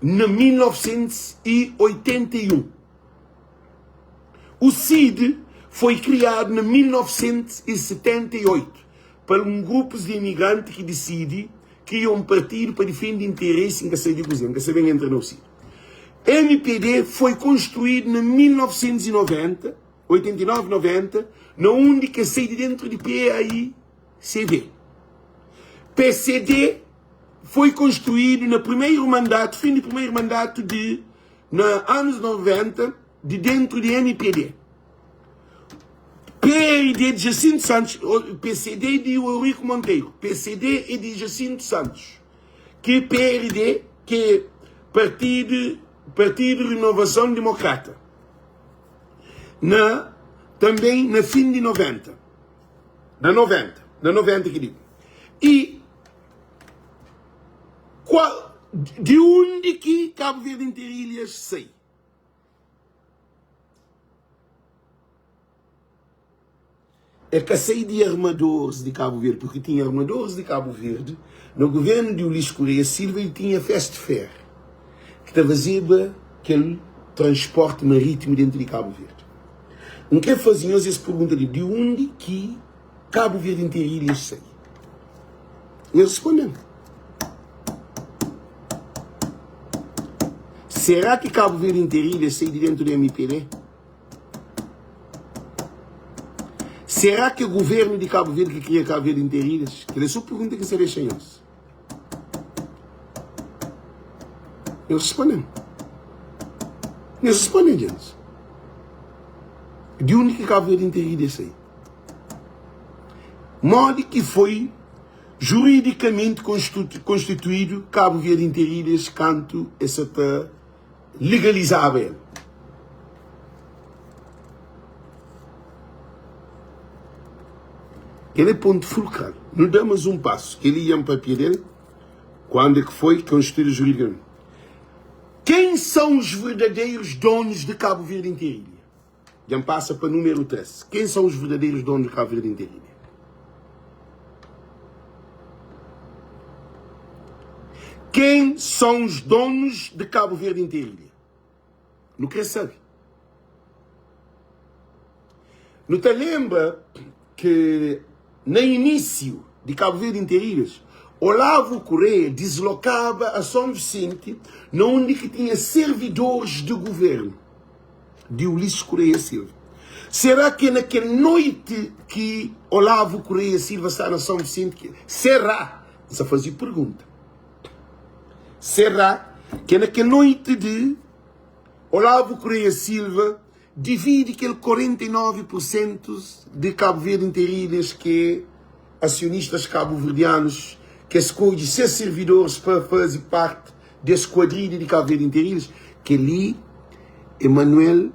na 1981. O CID foi kriadu na 1978 pa un grupus di imigranti ki disidi kria un partidu pa difende interesi, N ka sabe di kuzê, N ka sabe N entra na UCID. MPD foi konstruídu na 1990, 89, 90, na undi ki es sai di dentru di PAICV. PCD foi konstruídu na primeru mandatu, fin di primeru mandatu di, na anus 90, di dentru di MPD. PRD di Jacinto Santos, PCD di Eurico Monteiro, PCD é di Jacinto Santos, ki PRD ki é Partido Partido Renovação Democrata. Na também na fim di 90, na 90, na 90 ki digo. E qual di undi ki Cabo Verde Interilhas sai? É ka sai di armadores di Kabu Verdi, purki tinha armadores di Kabu Verdi na guvernu di Ulisses Correia Silva y tinha Fast Fair ki ta fazeba kel transporti marítimu dentu di Kabu Verdi. N krê faze nhos es pergunta li, di undi ki Kabu Verdi Interilhas sai? Nhos responde-m. Será ki Kabu Verdi Interilhas sai di dentu di MPD? Será ki é governu di Kabu Verdi ki kria Kabu Verdi Interilhas? Kel é so pergunta ki N sta dexa nhos. Nhos responde-m. Nhos responde-m, djentis. Di undi ki Kabu Verdi Interilhas sai? Modi ki foi juridikamenti konstituídu Kabu Verdi Interilhas kantu es sa ta legalizaba el? Kel é pontu fulkral. Nu da mas un pasu. Kel-li dja N papia del kuandu é ki foi konstituídu juridikamente. Quem são os verdadeiros donos de Cabo Verde Interilha? Dja N pasa pa númeru 3. Quem são os verdadeiros donos de Cabo Verde Interilha? Quem são os donos de Cabo Verde Interilha? Nu krê sabe. Nu ta lenbra ki na inísiu di Cabo Verde Interilhas, Olavo Correia dislokaba a São Vicente na undi ki tinha servidoris di governu di Ulisses Correia Silva. Será ki na kel noiti ki Olavo Correia Silva sta na São Vicente ki será? N sa faze pergunta. Será ki na kel noiti di Olavo Correia Silva dividi kel 49 por sentu di Cabo Verde Interilhas ki é asionistas kabuverdianus ki es skodje ses sirvidoris pa faze parti des kuadrilha di Cabo Verde Interilhas? Kel-li é Manuel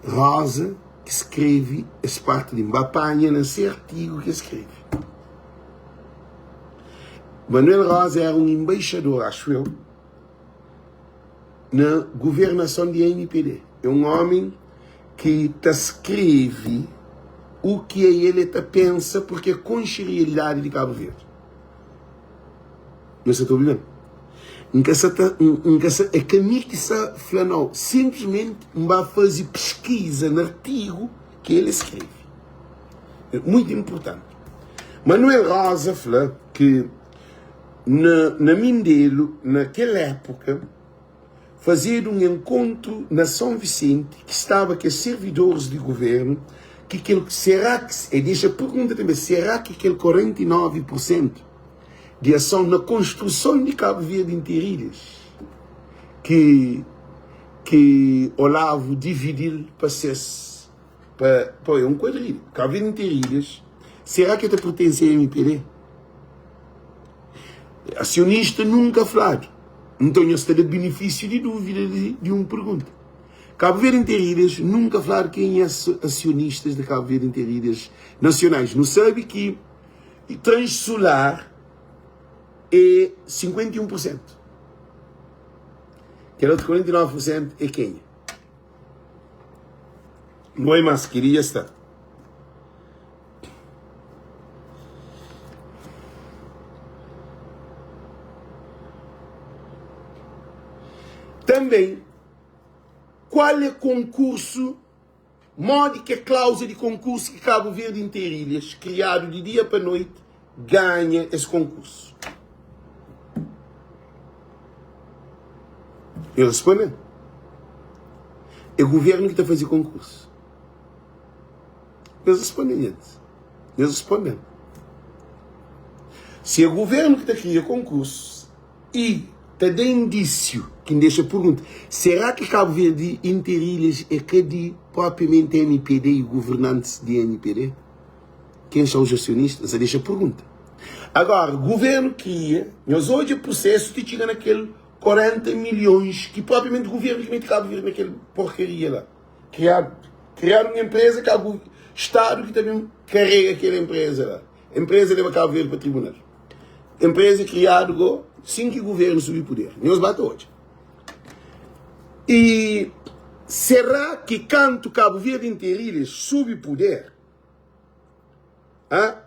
Rosa ki skrebe es parti li. N ba panha na se artigu ki el skrebe. Manuel Rosa éra un enbaixador, axu eu, na governason di MPD. É un ómi ki ta skrebe u ki el el ta pensa purki el konxe realidadi di Kabu Verdi. Nhos sa ta obi ben? N ka sa ta, N ka sa, é ka mi ki sa fla nau, sinplismenti N ba faze piskiza na artigu ki el skrebe. É muitu inpurtanti. Manuel Rosa fla ki na, na Mindelo, na kel époka, fazedu un enkontru na São Vicente ki staba kes servidoris di governu ki kel será ki e dexa pergunta tanbe será ki kel 49 por sentu di ason na konstruson di Kabu Verdi Interilhas ki ki Olavo dividil pa ses pa pa é un kuadrilha Kabu Verdi Interilhas será ki ta pertense a MPD? Asionista nunka fladu. Nton nhos ta da benefisiu di dúvida di un pergunta. Kabu Verdi Interilhas nunka fladu ken é asionistas di Kabu Verdi Interilhas nasionais. Nu sabe ki Transolar é 51 por sentu. Kel otu 49 por sentu é kenha? Nu oi mas kel-li dja sta. Tanbê, kual é konkursu, modi ki é klauza di konkursu ki Kabu Verdi Interilhas, kriadu di dia pa noiti, ganha es konkursu? El responde-m, É guvernu ki ta faze konkursu. Nhos responde-m antis. Nhos responde-m. Si é governu ki ta kria konkursus y ta da indísiu, ki N dexa pergunta, será ki Kabu Verdi Interilhas é ka di propriamenti mpd y governantis di mpd? Ken são os asionistas? N sa dexa pergunta. Agora, governu kria, nhos odja prusesu ti txiga na kel 40 milhons ki propriamenti governu ki mete Kabu Verdi na kel porkaria la. Kriadu, kriadu un empresa ka bu Stadu ki ta ben karega kel empresa la. Empresa leba Kabu Verdi pa tribunal. Empresa kriadu go sin ki guvernu subi puder. Nhos ba ta odja. E será ki kantu Kabu Verdi Interilhas subi puder, ha?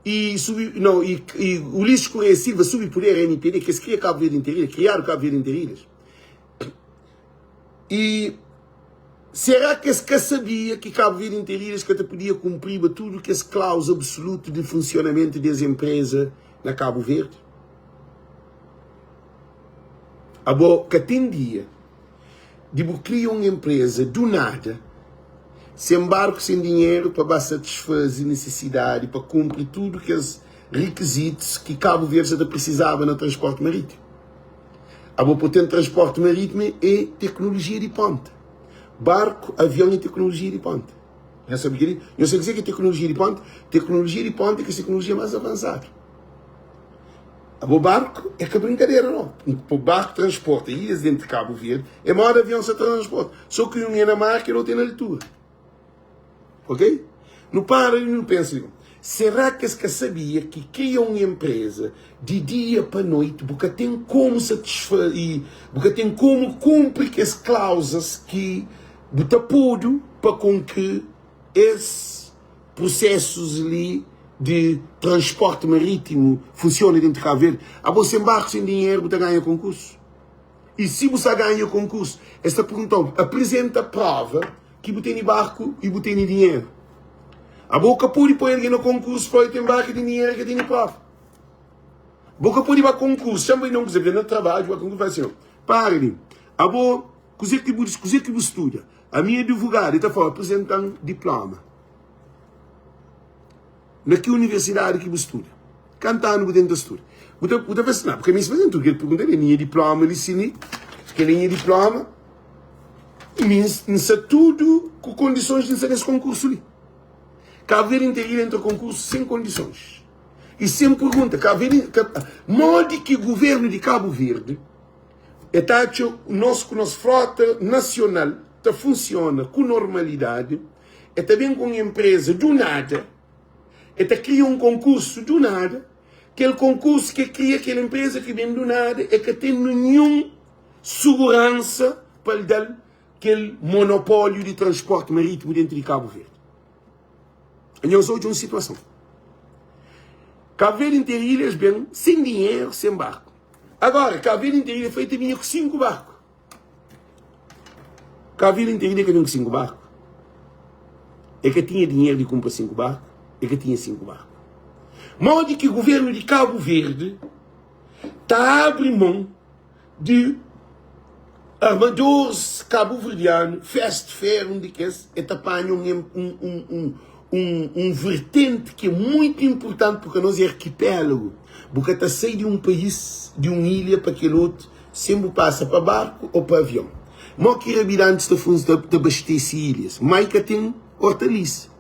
E subi, não, e, e Ulisses Correia Silva subi puder, MPD, que se kria Kabu Verdi Interilhas, kriadu Kabu Verdi Interilhas. E. Será ki es ka sabia ki Cabo Verde Interilhas ka ta podia kunpriba tudu kes klauza absolutu di funsionamentu di es enpreza na Cabo Verde? Abo ka ten dia di bu kria un enpreza du nada, sen barku, sen dinheru pa ba satisfaze nisisidadi pa kunpri tudu kes rikizitus ki Cabo Verde sa ta prisizaba na transporti maritimu. Abo po ten transporti maritimu e teknolojia di ponta. Barku, avion e teknolojia di ponta. Nhos sabe kel-li? Nhos sabe kuzê ki é teknolojia di ponta? Teknolojia di ponta é kes teknolojia más avansadu. Abo barku é ka brinkadera no. Po barku transporta ilhas dentru di Kabu Verdi é moda avion sa transporta. So ki un é na mar kel otu é na altura. Ok? Nu para i nu pensa li, será ki es ka sabia ki kria un enpreza di dia pa noiti bu ka ten komu satisfa i bu ka ten komu kunpri kes klauzas ki bu ta podu pa kon ki es prusesus li di transporti maritimu funsiona dentu di Kabu Verdi? Abo sen barku sen dinheru bu ta ganha konkursu? I si bu sta ganha konkursu, es ta perguntau, aprizenta prova ki bu tene barku i bu tene dinheru. Abo ka pode poi algen na konkursu pa el ten barku i ten dinheru i ka tene prova. Bo ka pode ba konkursu, xa bai na un kuza, na trabadju, ba konkursu, fala sin, para li, abo kuze ki bu kuze ki bu studa? Ami é advogadu, el ta fala, aprizentan diploma. Na ki universidadi ki bu studa? Kantu anu bu ten ta studa? Bu ta, bu ta fla sin, porque mi sta fazen tudu kel pergunta li, minha diploma li si li, kel li nha diploma, mi N sta tudu ku kondisons di N sta nes konkursu li. Kabu Verdi interu entra konkursu sen kondisons i sen pergunta. Kabu Verdi, ka, modi ki guvernu di Kabu Verdi e ta atxa nos ku nos frota nasional ta funsiona ku normalidadi, e ta ben ku un enpreza du nada, e ta kria un konkursu du nada, kel konkursu ke kria kel enpreza ki ben du nada, e ka ten ninhun suguransa pa el da-l kel monopóliu di transporti marítimu dentru di Kabu Verdi. Nhos odja un situason. Kabu Verdi interu ilhas ben sen dinheru, sen barku. Agora, Kabu Verdi interu ilha foi ta binha ku 5 barku. Kabu Verdi interu ilha ka ben ku 5 barku. E ka tinha dinheru di kunpra 5 barku, e ka tinha 5 barku. Modi ki guvernu di Kabu Verdi ta abri mon di armadores kabuverdianu, fast ferry, un di kes, e ta panha un, un, un, un, un, un vertente ki é muito importante porque nos é arquipélago. Bu ka ta sai di un país, di un ilha pa kel otu, sen bu pasa pa barku ou pa avion. Mo ki rabidantis ta fun ta, ta abastese ilhas? Mai ka ten hortalisa,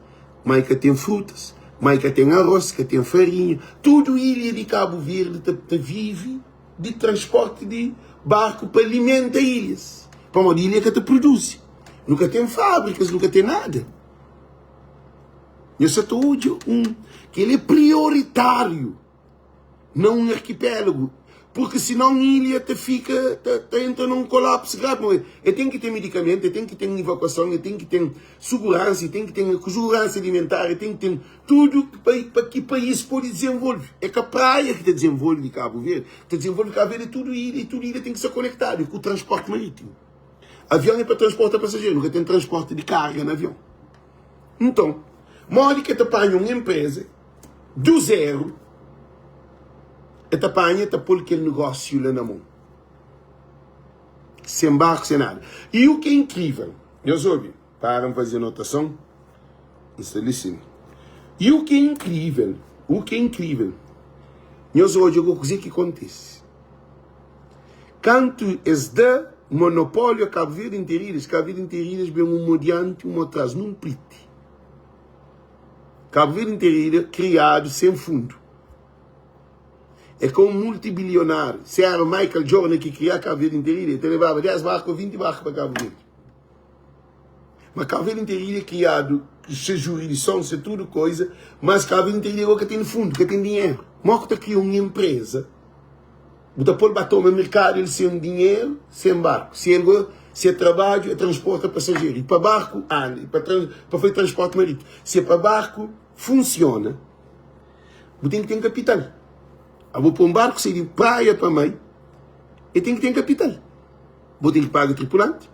mai ka ten frutas, mai ka ten arroz, ka ten farinha. Tudu ilha di Kabu Verdi ta, ta vive di transporti di barku pa alimenta ilhas, pamodi ilha ka ta produzi, nu ka ten fábrikas, nu ka ten nada. Nhos sa ta odja un kel é prioritáriu na un arkipélagu, purki sinon ilha ta fika ta, ta entra na un kolapsu gravi. Pamodi el ten ki ten medikamentu, el ten ki ten evakuason, el ten ki ten suguransa, el ten ki ten suguransa alimentar, el ten ki ten Tudu pa ki país pode dizenvolve. É ka praia ki ta dizenvolve Kabu Verdi. Ta dizenvolve Kabu Verdi é tudu ilha i tudu ilha ten ki sta konektadu ku transporti marítimu. Avion é pa transporta pasajeru, nu ka ten transporti di karga na avion. Nton, modi ki el ta panha un enpreza du zeru, el ta panha, el ta pô-l kel negósiu la na mon, sen barku, sen nada. I u ki é inkrível, nhos obi, para N faze anotason. N sta li sim. I u ki é inkrível, u ki é inkrível, nhos odja go kuzê ki kontise. Kantu es da monopóliu a Kabu Verdi Interilhas, Kabu Verdi Interilhas ben un mo dianti, un mo tras, nun priti. Kabu Verdi Interilhas kriadu sen fundu. É ka un multibilionáriu. Se éra Michael Jordan ki kriá Kabu Verdi Interilhas, el ta lebaba 10 barku ô 20 barku pa Kabu Verdi. Ma Cabo Verde inteiro é criado, se jurisdição, se tudo coisa, mas Cabo Verde inteiro agora que tem fundo, que tem dinheiro. Mo que tá cria uma empresa, bu ta pôr ba toma mercado ele sem dinheiro, sem barco. Se ele se é trabalho, é transporta passageiro. E para barco anda, e para trans, para fazer transporte marítimo. Se é para barco, funciona. Bu tem que ter capital. A vou pôr um barco sair de praia para meio, e tem que ter capital. Bu ten ki paga tripulante,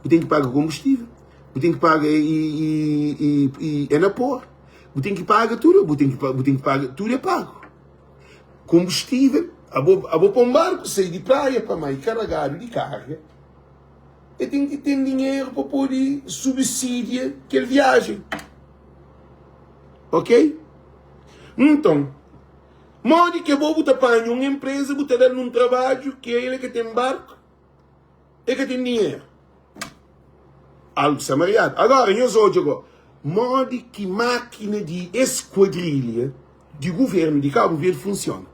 bu ten ki paga konbustível, Bu ten ki paga i, i, i, i é na por. Bu ten ki paga tudu, bu ten ki, bu ten ki paga, tudu é pagu. Kombustível, abo, abo pa un barku sai di praia pa mai karagadu di karga, e ten ki ten dinheru pa pode subsidia kel viajen. Ok? Nton, modi ki abo bu ta panha un enpreza, bu ta da-l un trabadju ki el ka ten barku, el ka ten dinheru? Algu sta mariadu. Agora, nhos odja go, modi ki mákina di es kuadrilha di guvernu di Kabu Verdi funsiona.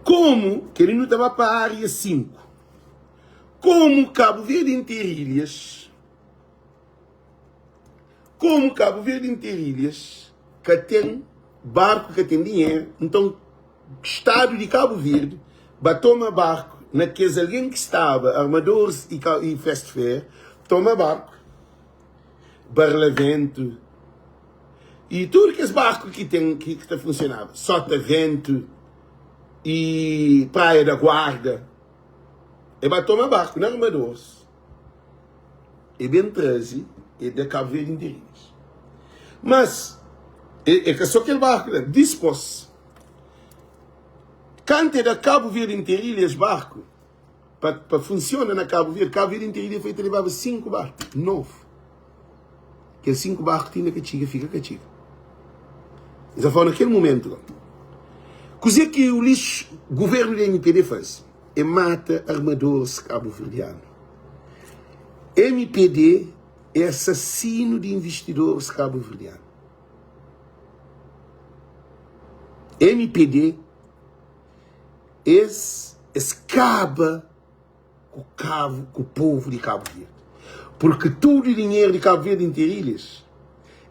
Komu, kel-li nu ta ba pa ária 5, komu Kabu Verdi interilhas, Komu Kabu Verdi interu ilhas ka ten barku ka ten dinheru, nton stadu di Kabu Verdi ba toma barku na kes algen ki staba armadoris i fast fair toma barku Barlaventu i tudu kes barku ki ten ki ta funsionaba Sota Ventu i Praia da Guarda e ba toma barku na armadoris. E ben traze e da Kabu Verdi inteirinhas. Mas, e, e ka so kel barku la. Dispos, kantu e da Kabu Verdi inteirilhas barku, pa, pa funsiona na Kabu Verdi, Kabu Verdi inteirilha foi ta lebaba 5 barku novu. Kel 5 barku ti inda ka txiga, fika ka txiga. N ta fala na kel momentu la. Kuzê ki u lixu guvernu di MPD faze? E mata armadoris kabuverdianu. Mpd é assassino di investidores kabuverdianu. Mpd es es kaba ku kabu ku povu di Kabu Verdi. Porque tudu dinheru di Kabu Verdi interilhas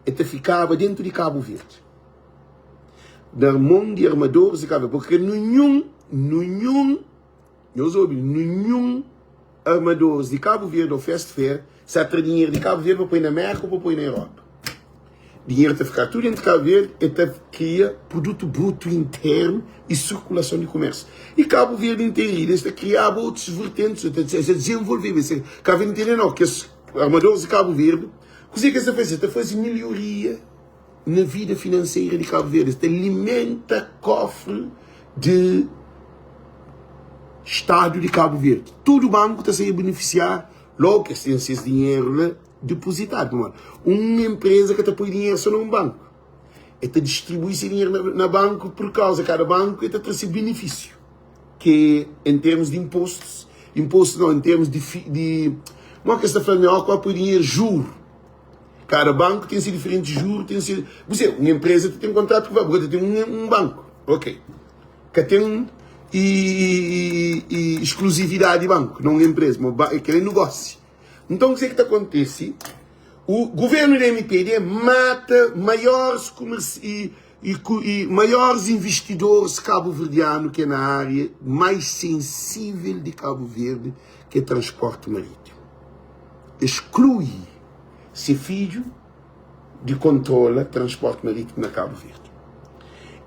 e ta fikaba dentu di Kabu Verdi. Na mon di armadores di Kabu Verdi. Porque ninhun ninhun Nhos obi, ninhun armadores di Kabu Verdi ou Fast Fair sa tra dinheru di Kabu Verdi pa poi na Merka ou pa poi na Europa. Dinheru ta fika tudu entri Kabu Verdi e ta kria produtu brutu internu i sirkulason di kumersu. I Kabu Verdi interidu es ta kriaba otus vertentis, es ta dizenvolveba. Es ta, Kabu Verdi interidu nau, kes armadores di Kabu Verdi, kuzê ki es ta faze? Es ta faze milhoria. na vida finanseira di Kabu Verdi, es ta alimenta kofri di Stadu di Kabu Verdi. Tudu banku ta sai a benefisiar logu ki es ten ses dinheru la depozitadu. Pamodi un enpreza ka ta poi dinheru so na un banku, el ta distribui se dinheru na banku pur kauza kada banku el ta tra se benefisiu, ki é en termus di impostus, impostus nau, en termus di, di, modi ki es ta fla, mi óki bu poi dinheru, juru. Kada banku ten se diferenti juru, ten se. Bu se, un empresa ta ten kontratu ku banku, bu ka ta ten un, un banku. Ok. Ka ten i, i, i exclusividade di banku na un empresa, ma ba, kel é negócio. Nton, kuzê ki ta kontise? O governo da MPD mata maiores comerci e, e, e maiores investidores cabo-verdiano que é na área mais sensível de Cabo Verde, que é transporte marítimo. Exclui se fidju di kontrola transporti maritimu na Kabu Verdi.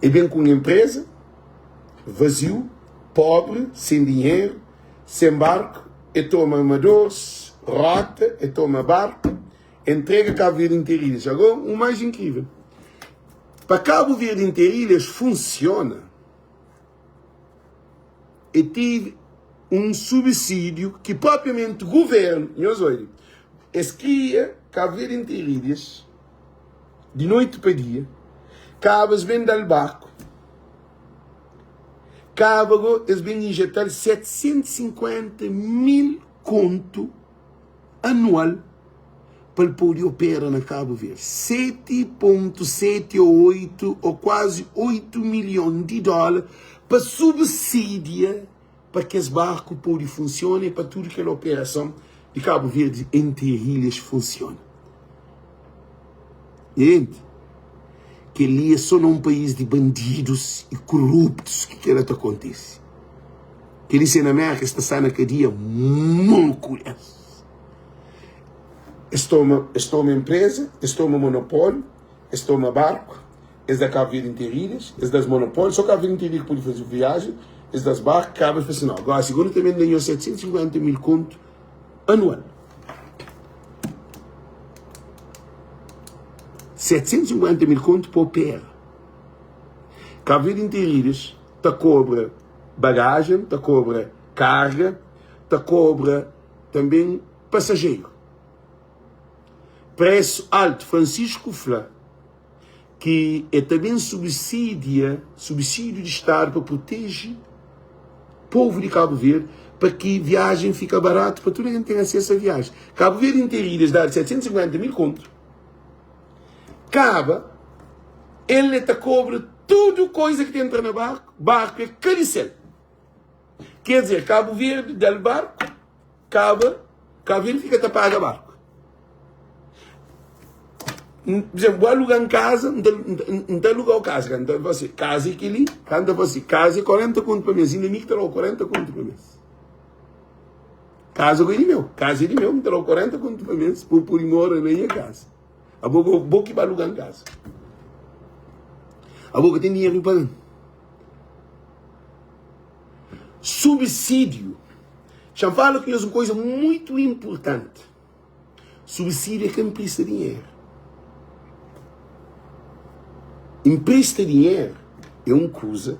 E ben ku un enpreza vaziu, pobri, sen dinheru, sen barku, e toma armadores, rota, e toma barku, e ntrega Kabu Verdi interilhas. Agora, u mais inkrivel, pa Kabu Verdi interilhas funsiona, e tive un subsídiu ki propriamenti governu, nhos obi, es kria Cabo Verde interilhas di noiti pa dia, kaba es ben da-l barku, kaba go es ben injeta-l 750 mil kontu anual pa el pode opera na Cabo Verde. 7.7 ou 8 ou kuazi 8 milhon di dóla pa subsidia pa kes barku pode funsiona e pa tudu kel operason di Cabo Verde entre ilhas funsiona. Gente, kel-li é só na un país di bandidus e koruptus ki kel-la ta kontise. Kel-li se na Merka es ta sta na kadia moku es. Es toma, es toma empresa, es toma monopólio, es toma barku, es da Cabo Verde interu ilhas, es da-s monopólio, só Cabo Verde interu ilha ki pode faze viajen, es da-s barku, kaba es fla si, nau, gosi gó nu ta bende nhos 750 mil kontu anual. 750 mil kontu pa opera. Cabo Verde Interilhas ta kobra bagajen, ta kobra karga, ta kobra tanben pasajeru. Presu altu, Francisco fla ki e ta ben subsidia, subsídiu di stadu pa proteje povu di Cabo Verde pa ki viajen fika baratu pa tudu algen ten asesu a viajen. Cabo Verde Interilhas dadu 750 mil kontu. Kaba, el e ta kobra tudu koiza ki ta entra na barku, barku é ka di sel. Ker dizer, Kabu Verdi da-l barku, kaba, Kabu Verdi fika ta paga barku. Por exemplo, bu aluga un kaza, N ta aluga-u kaza, ka N ta fla si, kaza é kel-li, ka N ta fla si, kaza é 40 kontu pa mês, inda mi ki ta da-u 40 kontu pa mês. Kaza ku é di meu, kaza é di meu, N ta da-u 40 kontu pa mês pa bu pode mora na nha kaza. Abo bo, bo ki ba aluga-m kaza. Abo ka ten dinheru pa paga-m. Subsídiu. Xa-m fala ku nhos un koza muitu inpurtanti. Subsídiu é ka inprista dinheru. Inprista dinheru é un kuza,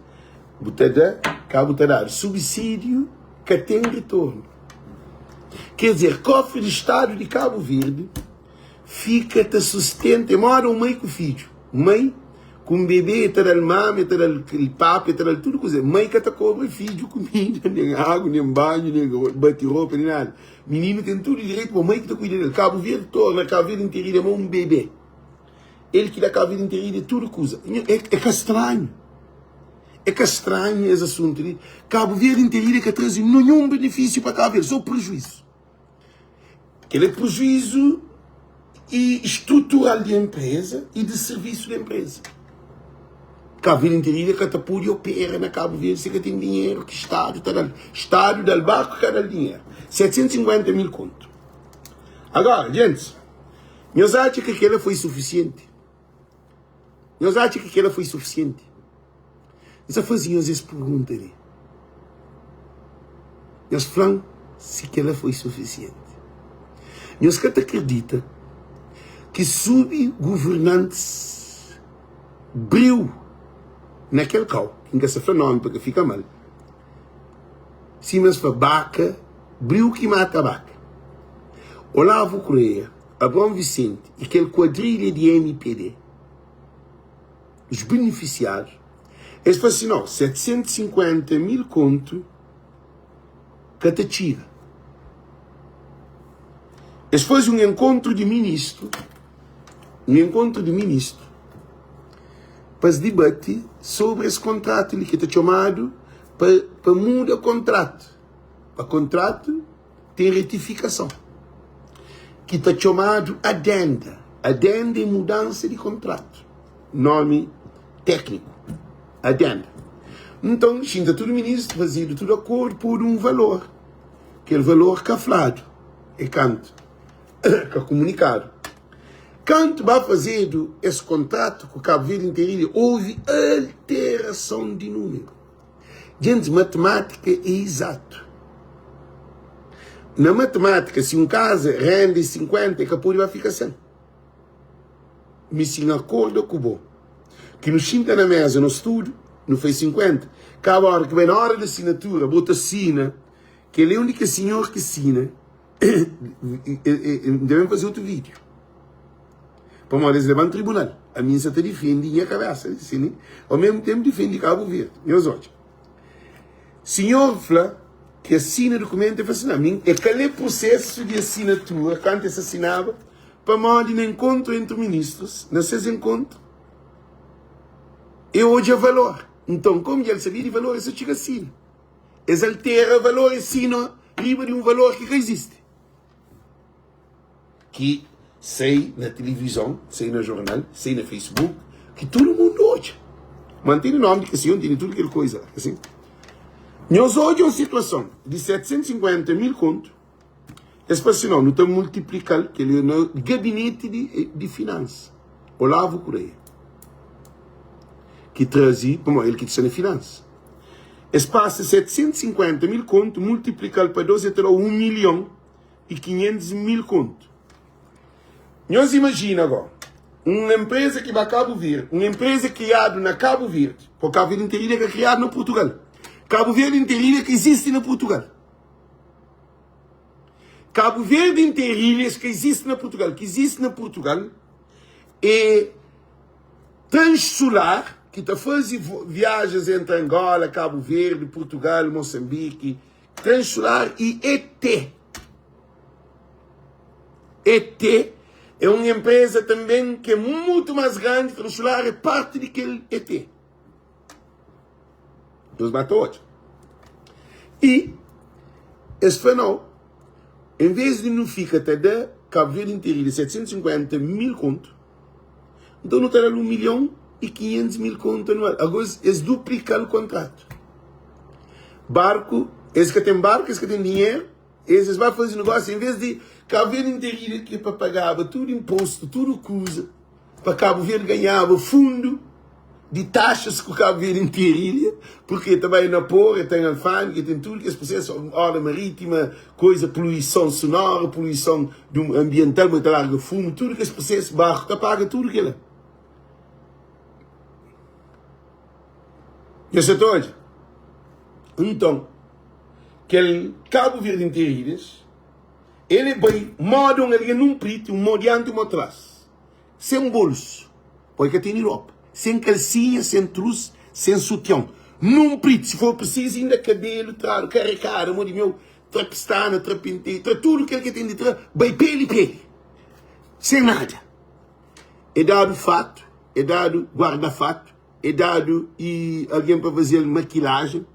bu ta da, ka bu ta dadu. Subsídiu ka ten ritornu. Ker dizer, kofri di Stadu di Kabu Verdi fika ta sustenta, é moda un mai ku fidju. Mai ku un bebê, e ta da-l mama, e ta da-l papa, e ta da-l tudu kuza. Mai ka ta kobra fidju kumida, nen agu, nen banhu, nen bati ropa, nen nada. Mininu ten tudu direitu pa mai ki ta kuida del. Kabu Verdi torna Kabu Verdi interida é ma un bebê. El ki da Kabu Verdi interida tudu kuza. É, é ka stranhu. É ka stranhu es asuntu li. Kabu Verdi interida ka traze ninhun benefísiu pa Kabu Verdi, sô prejuízu. Kel é prejuízu e estrutural di enpresa e di servisu di enpresa. Kabu Verdi interida ka ta pode opera na Kabu Verdi si ka ten dinheru ki Stadu ta da-l. Stadu da-l barku ka da-l dinheru. 750 mil kontu. Agora, gentis, nhos atxa ki kela foi sufisienti? Nhos atxa ki kela foi sufisienti? N sa faze nhos es pergunta li. Nhos fla-m si kela foi sufisienti. Nhos ka ta kridita ki subi guvernantis briu na kel kau, ki N ka sa fla nomi pa ka fika mal, sima es fla baka, briu ki mata baka. Olavo Correia, Abraão Vicente i kel kuadrilha di mpd. os benefisiadus, es fla si, nau, 750 mil kontu ka ta txiga. Es faze un enkontru di ministru, un enkontru di ministru, pa es dibati sobri es kontratu li ki ta txomadu pa, pa muda kontratu, pa kontratu ten retifikason, ki ta txomadu adenda. Adenda é mudansa di kontratu, nomi tekniku, adenda. Nton, xinta tudu ministru, fazedu tudu akordu, podu un valor. Kel valor ka fladu, é kantu ka kumunikadu. Kantu ba fazedu es kontratu ku Kabu Verdi Interilha, ovi alterason di numeru. Gentis, matmátika é izatu. Na matmátika, si un kaza renda é 50, é ka pode ba fika sen. Mi si N akorda ku bo, ki nu xinta na meza nos tudu, nu fai 50, kaba ora ki bai na ora di asinatura, bo ta sina, kel é un di kes sinhor ki sina, N ta ben faze otu vídiu. Pamodi es leba-m tribunal. Ami N sa ta difende nha kabésa li, si ni au mesmu ténpu difende Kabu Verdi. Nhos odja. Sinhor fla ki asina dukumentu, el fla si, Ami e ka lé prusésu di asinatura kantu es asinaba, pamodi na enkontru entri ministrus, na ses enkontru, e odja valor. Nton, komu dja el sabia di valor, el sa txiga asina. Es altera valor, es sina riba di un valor ki ka izisti. Ki sai na tilivizon, sai na jornal, sai na Facebook, ki tudu mundu odja. Ma N tene nomi di kes senhor, N tene tudu kel koiza la, asin. Nhos odja un situason di 750 mil kontu, es fla si, no, nu ta multiplika-l, kel li na gabineti di, di finansa, Olavo Correia, ki traze, pamodi el ki sta na finansa. Es pasa 750 mil kontu, multiplika-l pa 2, el ta da 1 milhon. i 500 mil kontu. Nhos imajina go. Un enpreza ki ba Kabu Verdi, un enpreza kriadu na Kabu Verdi, po Kabu Verdi Interilha ka kriadu na Purtugal. Kabu Verdi Interilha ka izisti na Purtugal. Kabu Verdi Interilhas ka izisti na Purtugal. Ki izisti na Purtugal é Transsolar, ki ta faze viajas entri Angola, Kabu Verdi, Purtugal, Mosanbiki, Transolar i ET. ET é un enpreza tanben ki é mutu más grandi, Transolar é parti di kel ET. Nhos ba ta odja. I es fla, Nau, en vês di nu fika ta da Kabu Verdi inteiru di 750 mil kontu, Nton nu ta da-l 1 milhon i 500 mil kontu anual. Ago es duplika-l kontratu. Barku, es ka ten barku, es ka ten dinheru, es es ba faze negósiu, en vês di Kabu Verdi inteiru ki pa pagaba tudu inpostu, tudu kuza, pa Kabu Verdi ganhaba fundu di taxas ku Kabu Verdi inteiru, purki ta bai na por, e ten alfândega, e ten tudu kes prosesu, orla marítima, koisa, poluison sonora, poluison du ambiental, ma ta larga fumu, tudu kes prosesu, barku ta paga tudu kila. Nhos sa ta odja? Nton, kel Kabu Verdi Interilhas, el e bai moda un algen nun priti, un mo dianti, un mo tras. Sen bolsu, poi ka tene ropa, sen kalsinha, sen trus, sen sutião, num priti, si for prisizu inda kabelu tradu, karekada, mo di meu, tra pistana, tra penteiu, tra tudu kel ke ten di tra, bai peli peli, sen nada. E dadu fatu, e dadu guarda-fatu, e dadu i algen pa faze-l makilajen,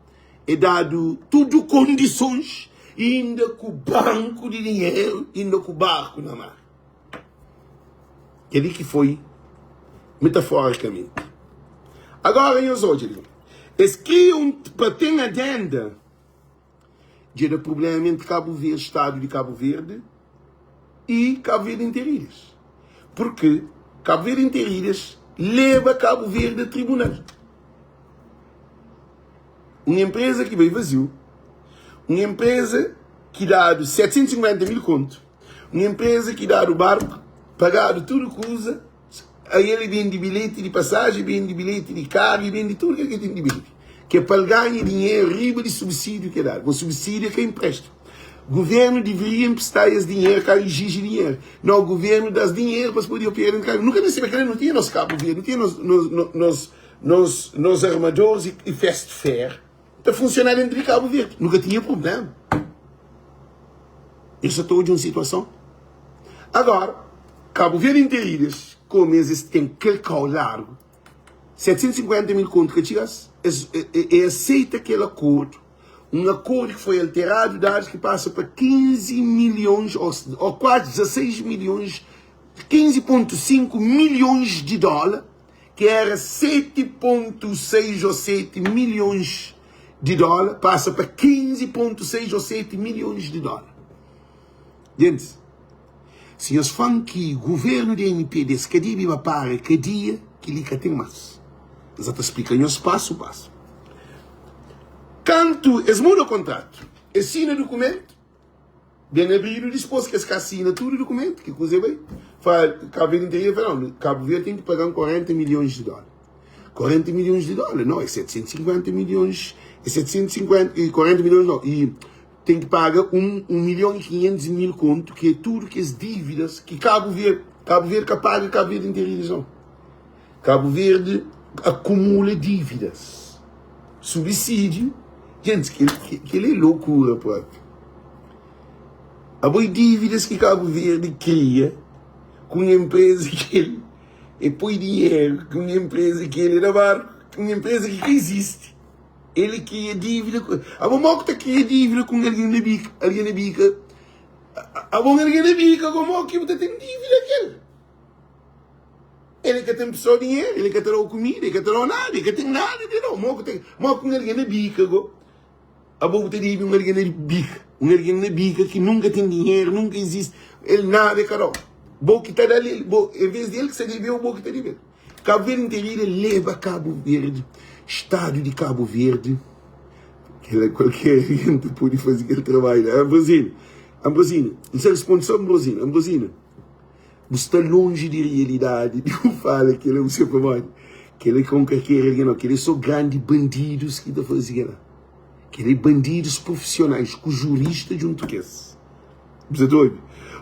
e dadu tudu kondisons, inda ku banku di dinheru, inda ku barku na mar. Kel-li ki foi metaforicamente. Agora nhos odja li. Es kria un pa ten adenda dja da problema entre Cabo Verde, Estado de Cabo Verde e Cabo Verde Interilhas. Porque Cabo Verde Interilhas leba Cabo Verde a tribunal. Un empresa ki bai vaziu, un empresa ki dadu 750 mil kontu, Un enpreza ki dadu barku, pagadu tudu kuza, ai el bende bilheti di pasaji, bende bilheti di karu, i bende tudu kel ki el ten di bende, ki é pa el ganha dinheru riba di subsídiu ki el dadu. Bo subsídiu é ka inpréstimu. Guvernu diviria inpristá es dinheru, ka ijiji dinheru. Nau, guvernu da-s dinheru pa es pode opera dentru di Kabu. Nu ka meste pa kel-la, nu tinha nos Kabu Verdi, nu tinha nos, nos, nos, nos, nos armadores i fast fair. Ta funsioná dentru di Kabu Verdi. Nu ka tinha prublema. Eu sa ta odja un situason. Agora, Kabu Verdi Interilhas, komu es es ten kel kau largu, 750 mil kontu ka txiga-s, es e aseita kel akordu, un akordu ki foi alteradu, dadus ki pasa pa 15 milhons ô kuazi 16 milhons, 15.5 milhons di dóla, ki éra 7.6 ô 7 milhons di dóla, pasa pa 15.6 ô 7 milhons di dóla. Gentis, si nhos fla-m ki govérnu di MPD ka debe ba para kadia, kel-li ka ten más. N sa ta splika nhos pasu pasu. Kantu es muda kontratu, es sina dukumentu, Ben abridu dispos ki es ka asina tudu dukumentu ki kuze bai fala Cabo Verde interior fala não Cabo Verde tem ki pagan 40 milhões de dólar 40 milhões de dólar não é 750 milhões é 750 e 40 milhões não e tem ki paga 1 1 milhão e 500 mil conto ki é tudo kes dívidas ki Cabo Verde Cabo Verde ka paga Cabo Verde interior não Cabo Verde acumula dívidas Subsídio Gente, kel é loucura própi. Abo é dívidas ki Cabo Verde kria ku un empresa ki el e poi dinheru ku un empresa ki el é da barku, ku un empresa ki ka izisti. El kria dívida ku abo mo ki ta kria dívida ku un algen na bika, algen na bika abo un algen na bika go mo ki bu ta ten dívida ku el? El ka ten pessoa dinheru, el ka ta dau kumida, el ka ta dau nada, el ka ten nada di dau. Mo ku ten, mo ku un algen na bika go, abo bu ta debe un algen na bika, un algen na bika ki nunka ten dinheru, nunka izisti, el nada el ka dau. Bo ki ta dal el, bo, en vez di el ki sta debeu, bo ki ta debel. Kabu Verdi nterida leba Kabu Verdi, stadu di Kabu Verdi, kela kualker algen ta pudi faze kel trabadju la. Ambrosino, Ambrosino, N sa responde so Ambrosino, Ambrosino. Bu sta lonji di realidadi di bu fala kela bu se pamodi kela ka un kalker algen nau kela é so grandi bandidus ki ta fazi kela kela é bandidus profissionais ku jurista djuntu kes bu sa ta obi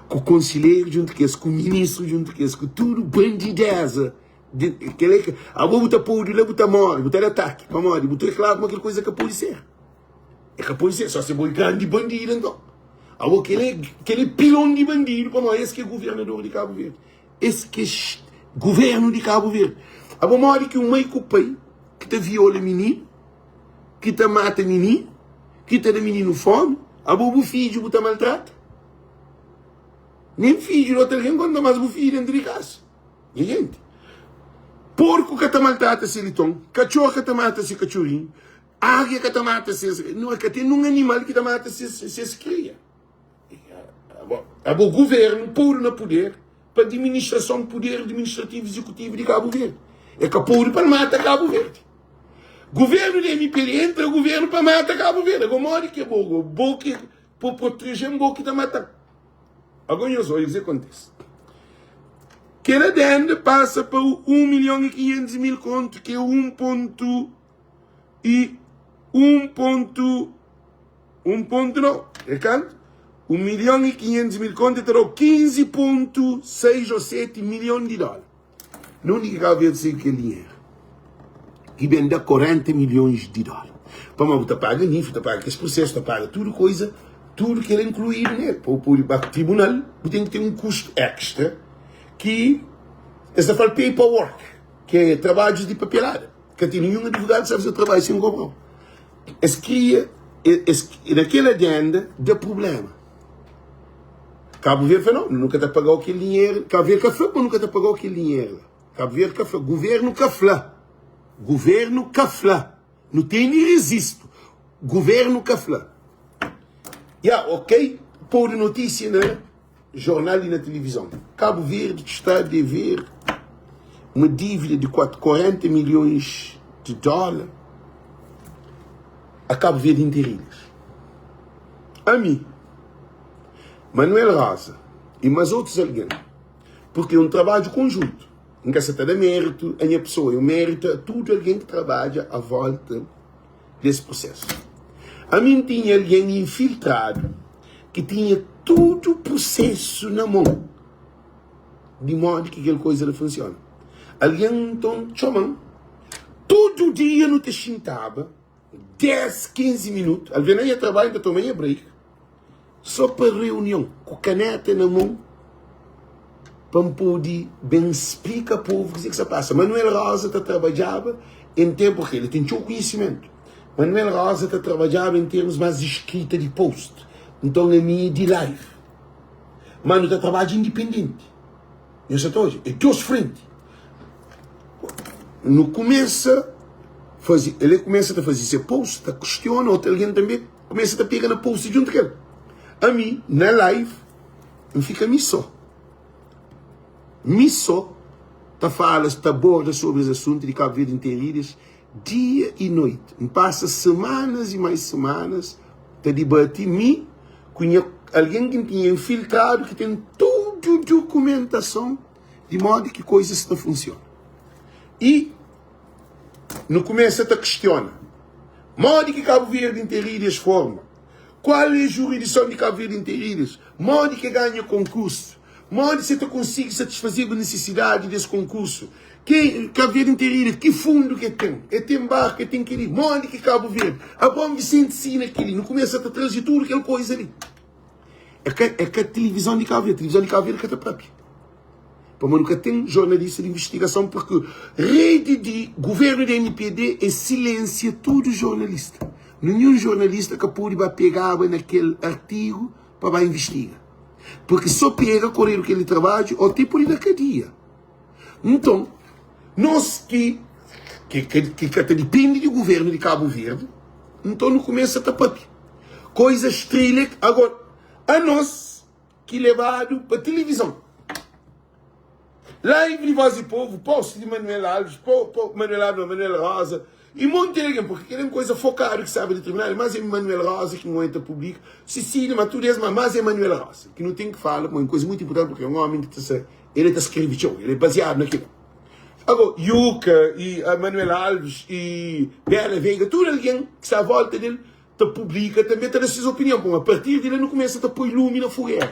ku konsilheru djuntu kes ku ministru djuntu kes ku tudu bandideza di kela é abo bu ta podu la bu ta mori bu ta da ataki pamodi bu ta reklama ma kel koza ka podi ser. É ka pode ser, só se bo é grande bandido então. Awo kel é, kel é pilon di bandido pamodi es ki é governador di Cabo Verde. Es ki é governo di Cabo Verde. Abo modi ki un mai ku pai ki ta viola mininu, ki ta mata mininu, ki ta da mininu fomi, abo bu fidju bu ta maltrata? Nem fidju di otu algen konta mas bu fidju dentru di kasa. Nha jenti, porku ka ta maltrata se liton, katxor ka ta mata se katxorinhu, Águia ka ta mata ses, nu ka ten nun animal ki ta mata ses, ses kria. Abo governu podu na puder pa administrason, puder administrativu izekutivu di Kabu Verdi. E ka podu pa mata Kabu Verdi. Governu di MPD entra governu pa mata Kabu Verdi. Ago modi ki bo, bo ki po protejem bo ki ta mata. Ago nhos odja kuzê kontise. Kel adenda pasa pa 1 milhon e 500 mil kontu ki é 1 pontu i 1 pontu 1 pontu não, é kantu? 1 milhon i 500 mil kontu ta dau 15.6 ou 7 milhon di dólar. Na undi ki Cabo Verde sai ku kel dinheru? Ki ben da 40 milhons di dólar. Pamodi bu ta paga NIF, bu ta paga kes prosesu, ta paga tudu koisa, tudu kel inkluídu nel. Pa bu pode ba tribunal, bu ten ki ten un kustu extra ki es ta fala paperwork, ki é trabadjus di papelada. Ka ten ninhun advogadu ki sabe se trabadju sen kobra-u. Es kria, es, na kel adenda da prublema. Kabu Verdi fla, nau, nu ka ta paga-u kel dinheru. Kabu Verdi ka fla ma nu ka ta paga-u kel dinheru la. Kabu Verdi ka fla, guvernu ka fla, guvernu ka fla. Nu tene rezistu, guvernu ka fla. Ya, ok, podu notísia na. Jornal y na tilivizon. Kabu Verdi sta dever uma dívida di 40 milhões di dóla a Kabu Verdi Interilhas. Ami, Manuel Rosa y mas otus algen, purki é un trabadju konjuntu, N ka sa ta da méritu a nha pesoa, é un méritu a tudu algen ki trabadja a volta des prusesu. Ami N tinha algen infiltradu ki tinha tudu prusesu na mon di modi ki kel koiza la funsiona. Algen nton txoma-m, tudu dia nu ta xintaba 10, 15 minutu, alvês na nha trabadju N ta toma nha break, Só pa reunion, ku kaneta na mon, pa N pode ben splika povu kuzê ki sta pasa. Manuel Rosa ta trabadjaba en tenpu, purki el ten txeu konhisimentu. Manuel Rosa ta trabadjaba en termus más di skrita di post, nton ami é di live. Má nu ta trabadja indipendenti. Nhos sa ta odja? É dos frenti. Nu kumesa faze, el kumesa ta faze se post, ta kustiona, otu algen tanbe Kumesa ta pega na post djuntu kel. Ami na live N fika mi so. Mi so ta fala, ta aborda sobri es asuntu di Cabo Verde Interidas dia i noiti. N pasa semanas i mais semanas ta dibati mi ku nha algen ki N tinha infiltradu ki ten tudu dukumentason di modi ki koizas ta funsiona. I nu kumesa ta kistiona modi ki Kabu Verdi Interilhas forma, kual é juridison di Kabu Verdi Interilhas, modi ki ganha konkursu, modi se ta konsigi satisfazeba nisisidadi des konkursu, ke Kabu Verdi Interilhas, ki fundu ke ten, e ten barku, e ten keli, modi ki Kabu Verdi, Abraão Vicente sina keli, nu kumesa ta traze tudu kel koiza li. É ka, é ka tilivizon di Kabu Verdi, tilivizon di Kabu Verdi ka ta papia. Pamodi nu ka ten jornalista di investigason purki redi di guvernu di MPD e silensia tudu jornalista. Ninhun jornalista ka podi ba pegaba na kel artigu pa ba investiga. Purki so pega koredu kel trabadju o ti podi da kadia. Nton, nos ki ki ka ta dipende di guvernu di Kabu Verdi, nton nu kumesa ta papia koizas trilha. Agora, anos ki lebadu pa tilivizon. Live di Voz di Povo, post di Manuel Alves, po, po, Manuel Alves, Manuel Rosa. I monti di algen, purki kel é un koza fokadu ki staba determinadu, mas é Manuel Rosa ki N oita publika, Cecília, ma tudu es, ma mas é Manuel Rosa ki nu ten ki fala, pamodi un koza mutu inpurtanti, purki é un omi ki ta sa, el ta skrebe txeu, el é baziadu na kila. Ago, Yuka, i Manuel Alves, i Bela Veiga, tudu algen ki sta a volta del ta publika tanbe, ta da ses opinion, pamodi a partir di la nu kumesa ta poi lumi na fogera.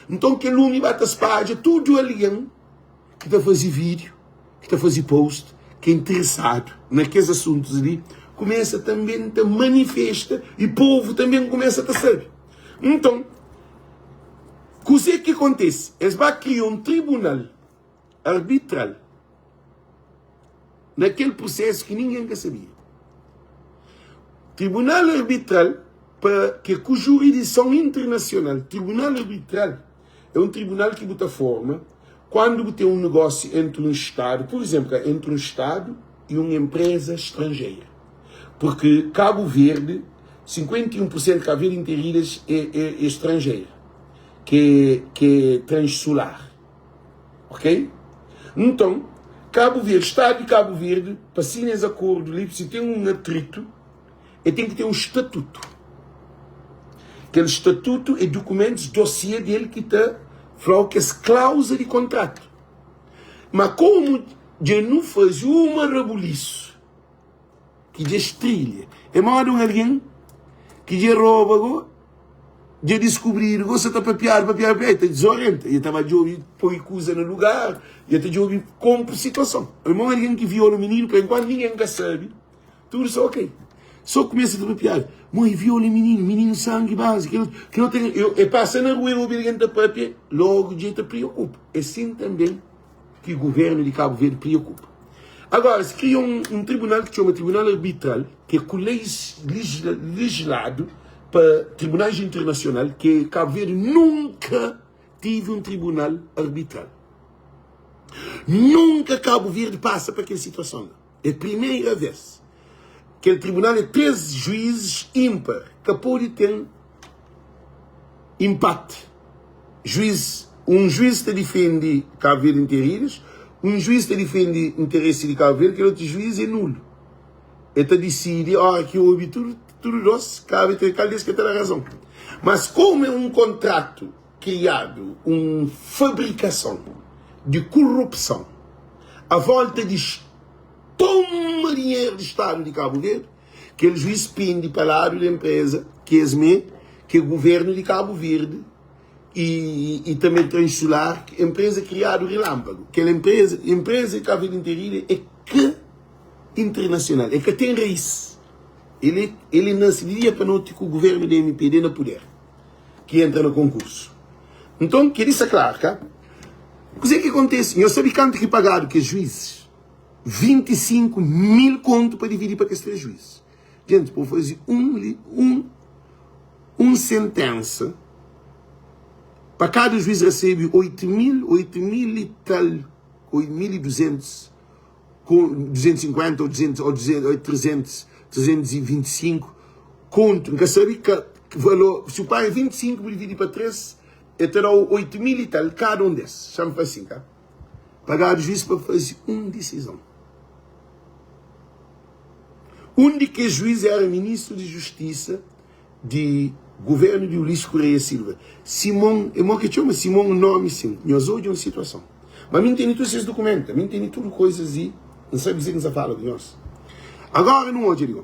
Nton kel lumi ba ta spadja tudu algen ki ta faze vídiu, ki ta faze post, ki é interesadu na kes asuntus li, kumesa tanbe ta manifesta i povu tanbe kumesa ta sabe. Nton, kuzê ki kontise? Es ba kria un tribunal arbitral na kel prusesu ki ningen ka sabia. Tribunal arbitral pa ke ku juridison internasional. Tribunal arbitral é un tribunal ki bu ta forma kuandu bu ten un negósiu entri un stadu, pur izenplu, entri un stadu i un enpreza stranjeira. Purki Kabu Verdi, 51 pur sentu di Kabu Verdi interidas é, é, é stranjeira, ke, ke transular. Ok? Nton, Kabu Verdi, Stadu di Kabu Verdi, pa sina es akordu li, si ten un atritu, e ten ki ten un statutu. Kel statutu é dukumentus, dossiê del ki ta fla-u kes klauza di kontratu. Ma komu dja nu faze uma rabulisu ki dja strilha, é moda un algen ki dja roba go, dja diskubridu go, sa ta papiadu, papiadu, papiadu, e ta dizorienta, e ta ba djobe poi kuza na lugar, e ta djobe konpo situason. É moda algen ki viola mininu, pa enkuantu ningen ka sabe. Tudu sta ok. So kumesa ta papiadu. Mãe viola mininu, mininu sangi bazi, kel otu, kel otu, eu, e pasa na rua e obi algen ta papia, logu dja e ta priokupa. É sin tanben ki guvernu di Kabu Verdi priokupa. Agora, si kria un, un tribunal ki txoma Tribunal Arbitral, ki é ku leis legisladu pa tribunais internasional, ki Kabu Verdi nunka tive un tribunal arbitral. Nunka Kabu Verdi pasa pa kel situason la. É primeira vez. Kel tribunal é 3 juízes ímpar, ka pode ten empate. Juiz, un juiz ta difende Cabo Verde Interilhas, un juiz ta difende interesse di Cabo Verde, kel otu juiz é nulo. El ta disidi ora ki obi tudu, tudu dos, kabe ta, kal des ke ta da razon. Mas komu é un kontratu kriadu un fabrikason di kurupson a volta di toma dinheru di Stadu di Kabu Verdi, kel juiz pindi pa ladu di enpreza ki es me ki é guvernu di Kabu Verdi i, i tanbe Transular, enpreza kriadu rilanpagu. Kel enpreza, enpreza di Kabu Verdi Interida é ka internasional, é ka ten rais. El, el nase di dia pa noti ku guvernu di MPD na puder. ki entra na konkursu. Nton, kel-li sta klaru, ka? Kuzê ki kontise? Nhos sabe kantu ki pagadu kes juízis? 25 mil kontu pa dividi pa kes 3 juízis. Gentis, pa bu faze un, un, un sentensa, pa kada juiz resebe 8 mil, 8 mil i tal, 8.200 ku 250 ou 200 ou 200 ou 300 325 kontu nka sabe ka valor si bu paga 25 bu dividi pa 3 e ta dau 8 mil e tal kada un des xa-m fla asin ka pagadu juiz pa faze un disizon un di kes juiz era ministru di justisa di governu di Ulisses Correia Silva Simon é mo ke txoma Simon nomi sin nhos odja un situason ma mi nteni tudu ses dokumenta mi nteni tudu koisas i N sabe kuzê ki N sta fala ku nhos agora nu odja di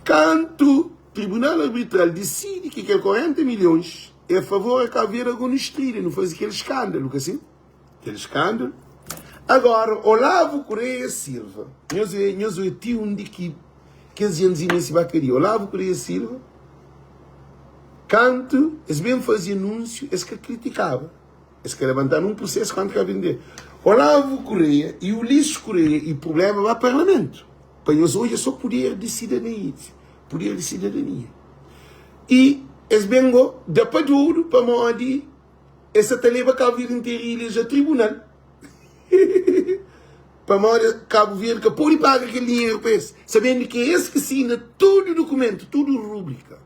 kantu tribunal arbitral disidi ki kel 40 milhons é a favor a Cabo Verde agora nu strida nu faze kel eskandalu ka sin kel eskandalu agora Olavo Correia Silva nhos é nhos é ti undi ki Kes djentis meste ba kadia. Olavo Correia Silva, kantu es ben faze anúnsiu, es ka kritikaba. Es ka labantaba nun prusésu kantu ka bende. Olavo Correia i Ulisses Correia i prubléma ba parlamentu. Pa nhos odja so puder di sidadania, puder di sidadania. I es ben go da pa dodu pamodi es sa ta leba Kabu Verdi interu ilhas a tribunal. Pamodi Kabu Verdi ka pode paga kel dinheru pa es, sabendu ki é es ki sina tudu dukumentu, tudu rubrika.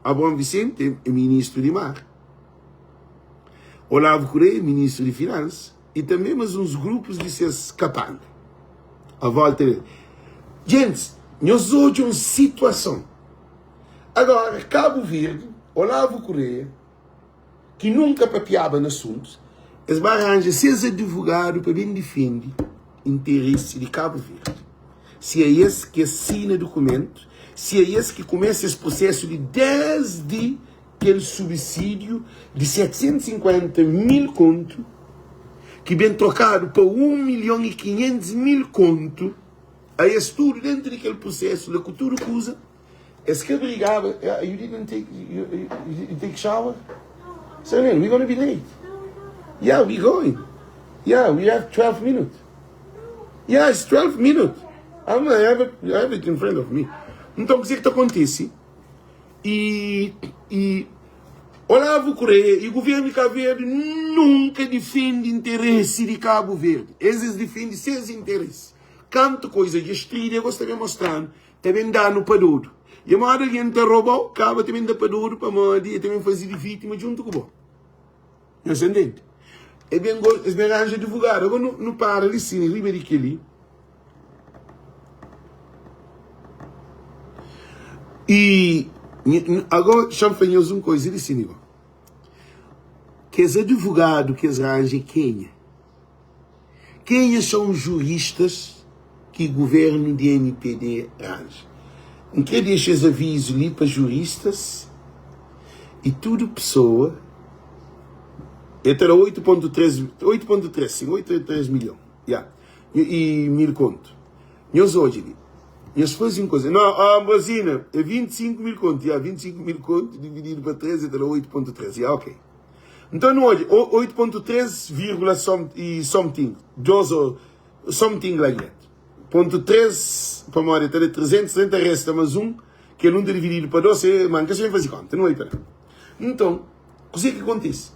Abraão Vicente é ministru di mar, Olavo Correia é ministru di finansa i tanbe mas uns grupus di ses kapanga a volta del. Gentis, nhos odja un situason. Agora, Kabu Verdi, Olavo Correia, ki nunka papiaba na asuntus, es ba ranja ses advogadu pa ben difende interesi di Kabu Verdi. Si é es ki asina dukumentu, si é es ki kumesa es prusesu li desdi kel subsídiu di 750 mil kontu ki ben trokadu pa 1 milhon i 500 mil kontu, a es tudu dentu di kel prusesu la ku tudu kuza. Es ka brigaba. You didn't take you, you, you take shower? So man, we're gonna be late. Yeah, we going. Yeah, we have 12 minutes. Yeah, it's 12 minutes. I'm gonna have it, I have it in front of me. Então, o que é que tá acontece? E, e Olavo Correia e governo de Cabo Verde nunca defende interesse de Cabo Verde. Eles defendem seus interesses. Canto coisa de estrida, eu gostaria de mostrar Ta ben da-nu pa dodu. I modi algen ta roba-u, kaba ta ben da pa dodu pamodi e ta ben faze di vítima djuntu ku bo. Nhos ta ntende? E ben go, es ben ranja advogadu. Ago nu, nu para li sin, riba di kel-li. I, ago, xa-m fla nhos un koza li sin, go. Kes advogadu ki es ranja é kenha? Kenha são juristas ki governo di mpd ranja? N kre dexa es avizu li pa juristas y tudu pesoa, e ta da 8.3, 8.3, sin, 8.3 milhon, ya, y mil kontu. Nhos odja li, nhos faze un koza, no, Ambrosina, é 25 mil kontu, ya, 25 mil kontu divididu pa 3 e ta da 8.3, ya, ok. Nton nu odja, 8.3 vírgula e something, 2 ou something like that. Ponto 3, pamodi ta da 330 resta mas 1, kel 1 ta divididu pa 2, se, ma N ka sabe faze konta, nu oi pa la. Nton, kuzê ki kontise?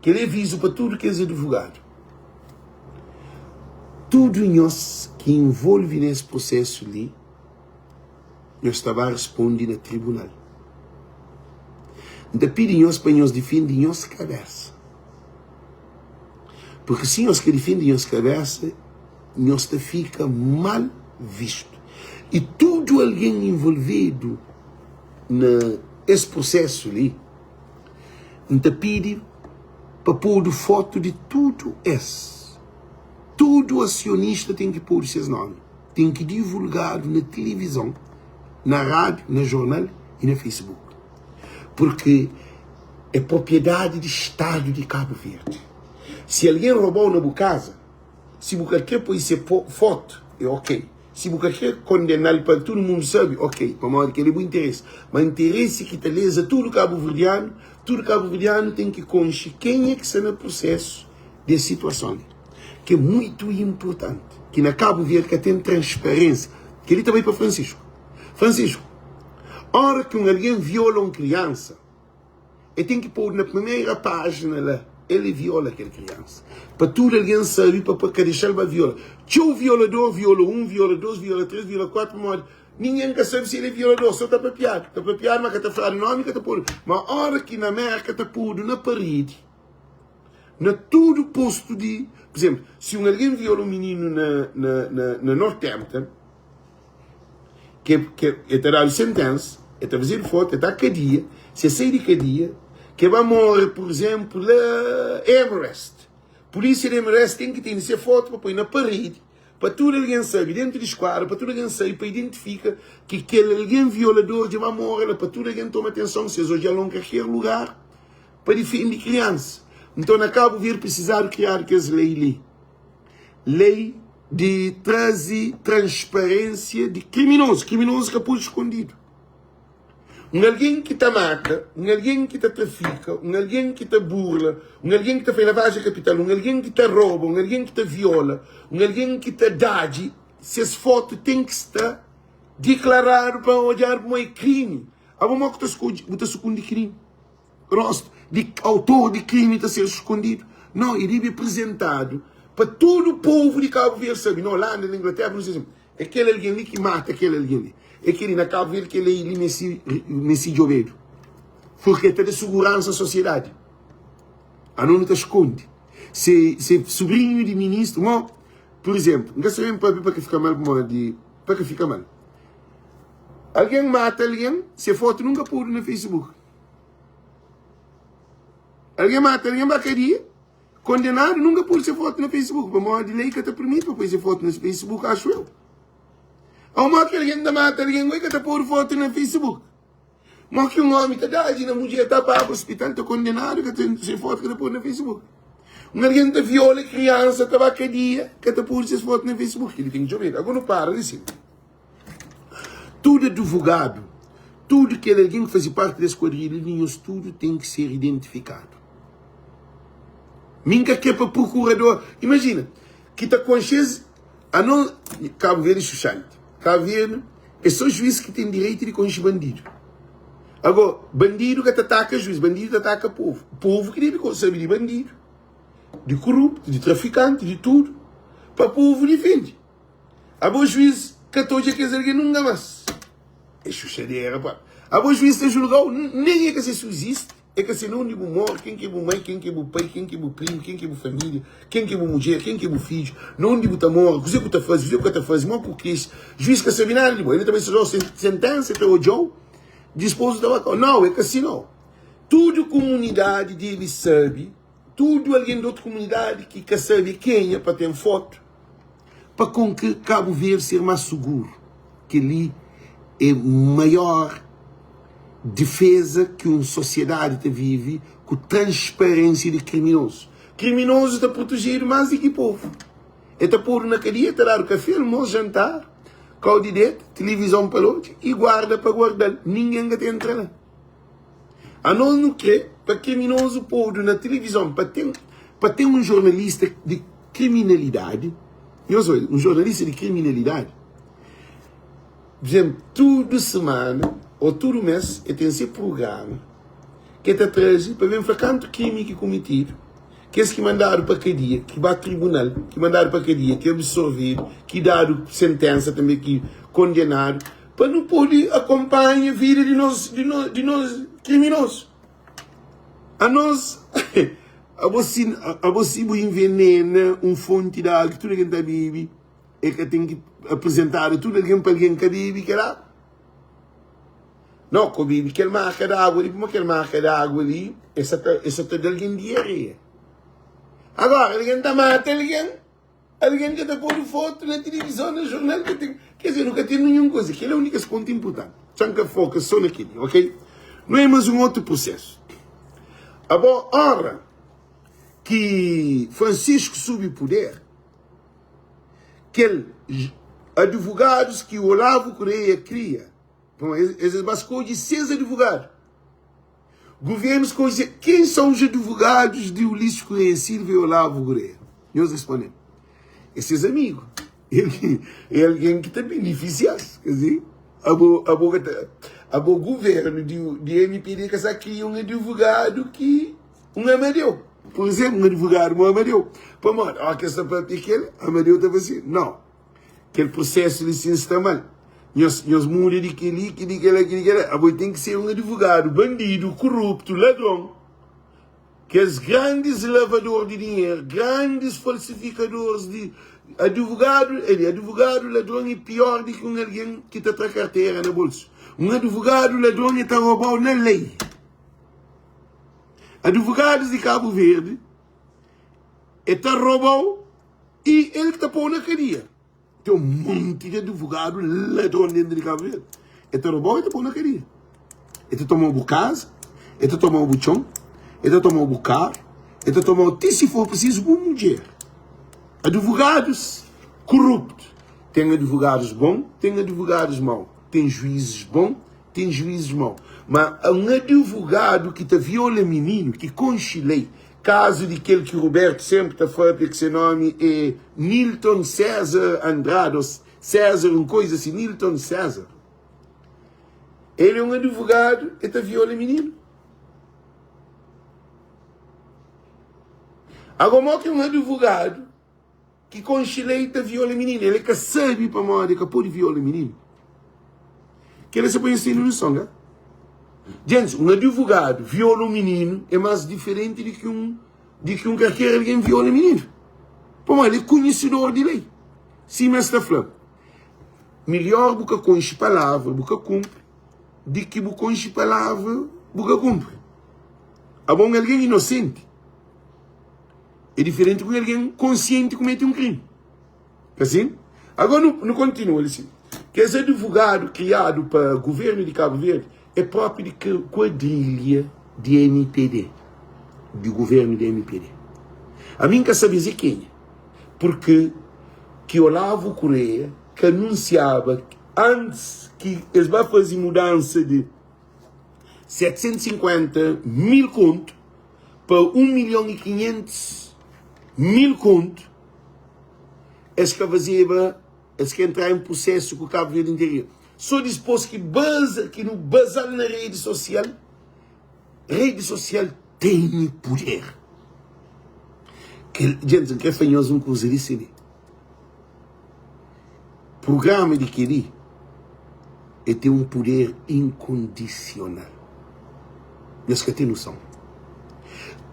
Kel avizu pa tudu kes advogadu, tudu nhos ki involve na es prosesu li, nhos ta ba responde na tribunal. N ta pidi nhos pa nhos difende nhos kabésa. Purki si nhos ka difende nhos kabésa, nhos ta fika mal vistu. I tudu algen involvedu na es prusésu li, N ta pidi pa podu fotu di tudu es. Tudu asionista ten ki podu ses nómi. Ten ki divulgadu na tilivizon, na rádiu, na jornal i na Facebook. Purki é propriedadi di Stadu di Kabu Verdi. Si algen roba-u na bu kaza, si bu ka kre poi se fotu, é ok. Si bu ka kre kondena-l pa tudu mundu sabe, ok, pamodi kel-li é bu interesi. Ma interesi ki ta leza tudu kabuverdianu, tudu kabuverdianu ten ki konxe kenha ki sta na prusésu di es situason li. Ki é muitu inpurtanti, ki na Kabu Verdi ka ten transparénsia. Kel-li ta bai pa Francisco. Francisco, óra ki un algen viola un kriansa, el ten ki podu na primera pájina la, el e viola kel kriansa. Pa tudu algen sabe, pa pa ka dexa-l ba viola. Txeu violador viola un, viola dos, viola tres, viola kuatru, pamodi ningen ka sabe si el é violador, so ta papiadu. Ta papiadu, ma ka ta fladu nomi, ka ta podu. Ma óra ki na Mérka ta podu na paredi, na tudu postu di, pur izénplu, si un algen viola un mininu na na na na Northampton, ke ke el ta dadu sentensa, el ta fazedu fotu, el ta kadia, si el sai di kadia, ke ba more, pur izénplu, la Everest, pulísia di Everest ten ki tene se fotu pa poi na paredi, pa tudu algen sabe, dentu di skuadra, pa tudu algen sabe, pa identifika ki kel algen violador dja ba more la, pa tudu algen toma atenson, si es odja-l na un kalker lugar. Pa difende kriansa. Nton na Kabu Verdi prisizadu kriadu kes lei li, lei di traze transparensia di kriminozu, kriminozu ka pode skondidu. Un algen ki ta mata, un algen ki ta trafika, un algen ki ta burla, un algen ki ta fai lavajen di kapital, un algen ki ta roba, un algen ki ta viola, un algen ki ta dadji, ses fotu ten ki sta diklaradu pa odjadu ma é krimi. Abo mo ki ta skodje, bu ta sukundi krimi? Rostu di autor di krimi ta ser skondidu? Nau, e debe prezentadu pa tudu povu di Kabu Verdi sabe, na Olanda, na Inglaterra, nu sai, é kel algen li ki mata kel algen li. É kel li na Kabu Verdi, kel lei li meste, meste djobedu, purke ta da suguransa sosiedadi. Ano nu ta skonde se, se subrinhu di ministru, mo, pur izenplu, N ka sabe N papia pa ka fika mal pamodi. Pa ka fika mal. Algen mata algen, se fotu nunka podu na Facebook. Algen mata algen ba kadia, kondenadu, nunka podu se fotu na Facebook, pamodi lei ka ta permiti pa poi se fotu na Facebook, axu eu. Au mo ki algen ta mata algen goi ka ta podu fotu na Facebook. Mo ki un omi ta dadji na mudjer ta paga ospital ta kondenadu ka ten se fotu ka ta podu na Facebook. Un algen ta viola kriansa ta ba kadia ka ta podu ses fotu na Facebook. Keli ten ki djobedu. Ago nu para li sin. Tudu advogadu, tudu kel algen ki faze parti des kuadrilha li nhos tudu ten ki ser identifikadu. Mi N ka kre pa prokurador, imajina, ki ta konxe-s Anos, Kabu Verdi xuxanti. Kabu Verdi é só juiz ki ten direitu di konxe bandidu. Ago, bandidu ka ta ataka juiz, bandidu ta ataka povu. Povu ki debe sabe di bandidu, di koruptu, di trafikanti, di tudu, pa povu difende. Abo juiz ka ta odja kes algen nunka mas. É xuxadera pa. Abo juiz ta julgau, nen e ka se su izisti. É ka se na undi bu mora, ken ki é bu mai, ken ki é bu pai, ken ki é bu primu, ken ki é bu família, ken ki é bu mudjer, ken ki é bu fidju, na undi bu ta mora, kuzê ku ta faze, kuzê ku ka ta faze, mo ku kris. Juiz ka sabe nada di bo. El ta bai se sentensa, el ta odja-u, dispos ta ba kau. Nau, é ka si nau. Tudu kumunidadi debe sabe, tudu algen di otu kumunidadi ki ka sabe kenha pa ten fotu, pa kon ki Kabu Verdi ser más suguru. Kel-li é maior diféza ki un sosiedadi ta vive ku transparénsia di kriminozu. Kriminozu ta protejedu más di ki povu. El ta podu na kadia, el ta dadu kafé, almosu, jantar, kau di deta, tilivizon pa el odja i guarda pa guarda-l. Ningen ka ta entra la. Anos nu kre pa kriminozu podu na tilivizon pa ten pa ten un jornalista di kriminalidadi. Nhos odja, un jornalista di kriminalidadi, dizem, tudu semana ô tudu mês el ten se prugrama ki el ta traze pa ben fla kantu krimi ki kumetidu, kes ki mandadu pa kadia, ki ba tribunal, ki mandadu pa kadia, ki absorvedu, ki dadu sentensa tanbe ki kondenadu. Pa nu pode akonpanha vida di nos di nos di nos kriminozu. Anos abo si abo si bu invenena un fonti di agu ki tudu algen ta bebe, e ka ten ki apresentadu tudu algen pa algen ka bebe kel agu? No, ka bebe kel marka di agu li, pamodi kel marka di agu li e sa ta e sa ta da algen diarreia. Agora algen ta mata algen. Algen ka ta podu fotu na tilivizon, na jornal, ka ten. Ker dizer, nu ka ten ninhun kuza. Kel é un di kes pontu inpurtanti. Txan ka foka so na kel-li, ok? Nu é mas un otu prusesu. Abo, ora ki Francisco subi puder, kel advogadus ki Olavo Correia kria, pamodi es es ba skodje ses advogadu. Governo skodje quem são os advogados de Ulisses Correia Silva e Olavo Correia? Nhos responde-m, é ses amigu. É algen ki ta benefisia-s. Quer dizer, abo, abo ka ta, abo governo di, di MPD ka sa kria un advogadu ki un Amadeu. Por exemplo, un advogadu mo Amadeu. Pamodi, ó ki es ta papia kel, Amadeu ta fla si, não. Kel prosesu li sin sta mal. Nhos, nhos muda di keli, ki di kela, ki di kela. Abo ten ki ser un advogadu, bandidu, kuruptu, ladron. Kes grandis lavador di dinheru, grandis falsifikadoris di advogadu, eli, advogadu ladron e pior di ki un algen ki ta tra kartera na bolsu. Un advogadu ladron e ta robau na lei. Advogadus di Kabu Verdi e ta robau I el ki ta pô-u na kadia. Ten un monti di advogadu ladron dentru di Kabu Verdi. E ta roba-u, e ta pô-u na kadia. E ta toma-u bu kaza, e ta toma-u bu txon, e ta toma-u bu karu, e ta toma-u ti si for prisizu bu mudjer. Advogadus koruptu. Ten advogadus bon, ten advogadus mau. Ten juizis bon, ten juizis mau. Ma un advogadu ki ta viola mininu, ki konxe lei, Kazu di kel ki Roberto senpri ta papia ki se nomi é Nilton César Andrade ou César un koiza si Nilton César. El é un advogadu e ta viola mininu. Ago mo ki un advogadu Ki konxe lei ta viola mininu. El é ka sabe pamodi el ka pode viola mininu. Kel-la sa poi ensinu noson, ka? Djentis, un advogadu viola un mininu é más diferenti di ki un di ki un kalker algen viola mininu. Pamodi el é konhesidor di lei. Sima es ta fla. Melhor bu ka konxe palavra, bu ka kunpri, di ki bu konxe palavra, bu ka kunpri. Abo un algen inosenti é diferenti ku un algen konsienti kumete un krimi. Ka sin? Agora nu, nu kontinua li sin. Kes advogadu kriadu pa guvernu di Kabu Verdi é propi di kuadrilha di mpd, di guvernu di mpd. Ami N ka sabe es é kenha, purki ki Olavo Correia ka anunsiaba antis ki es ba faze mudansa di 750 mil kontu pa 1 milhon i 500 mil kontu, es ka fazeba, es ka entraba en prusesu ku Kabu Verdi interior. Só dispôs ki baza, ki nu baza-l na redi sosial, redi sosial tene puder. Kel, djentis, N kre fla nhos un kuza di si li. Prugrama di kel-li e ten un puder inkondisional. Nhos ka ten noson.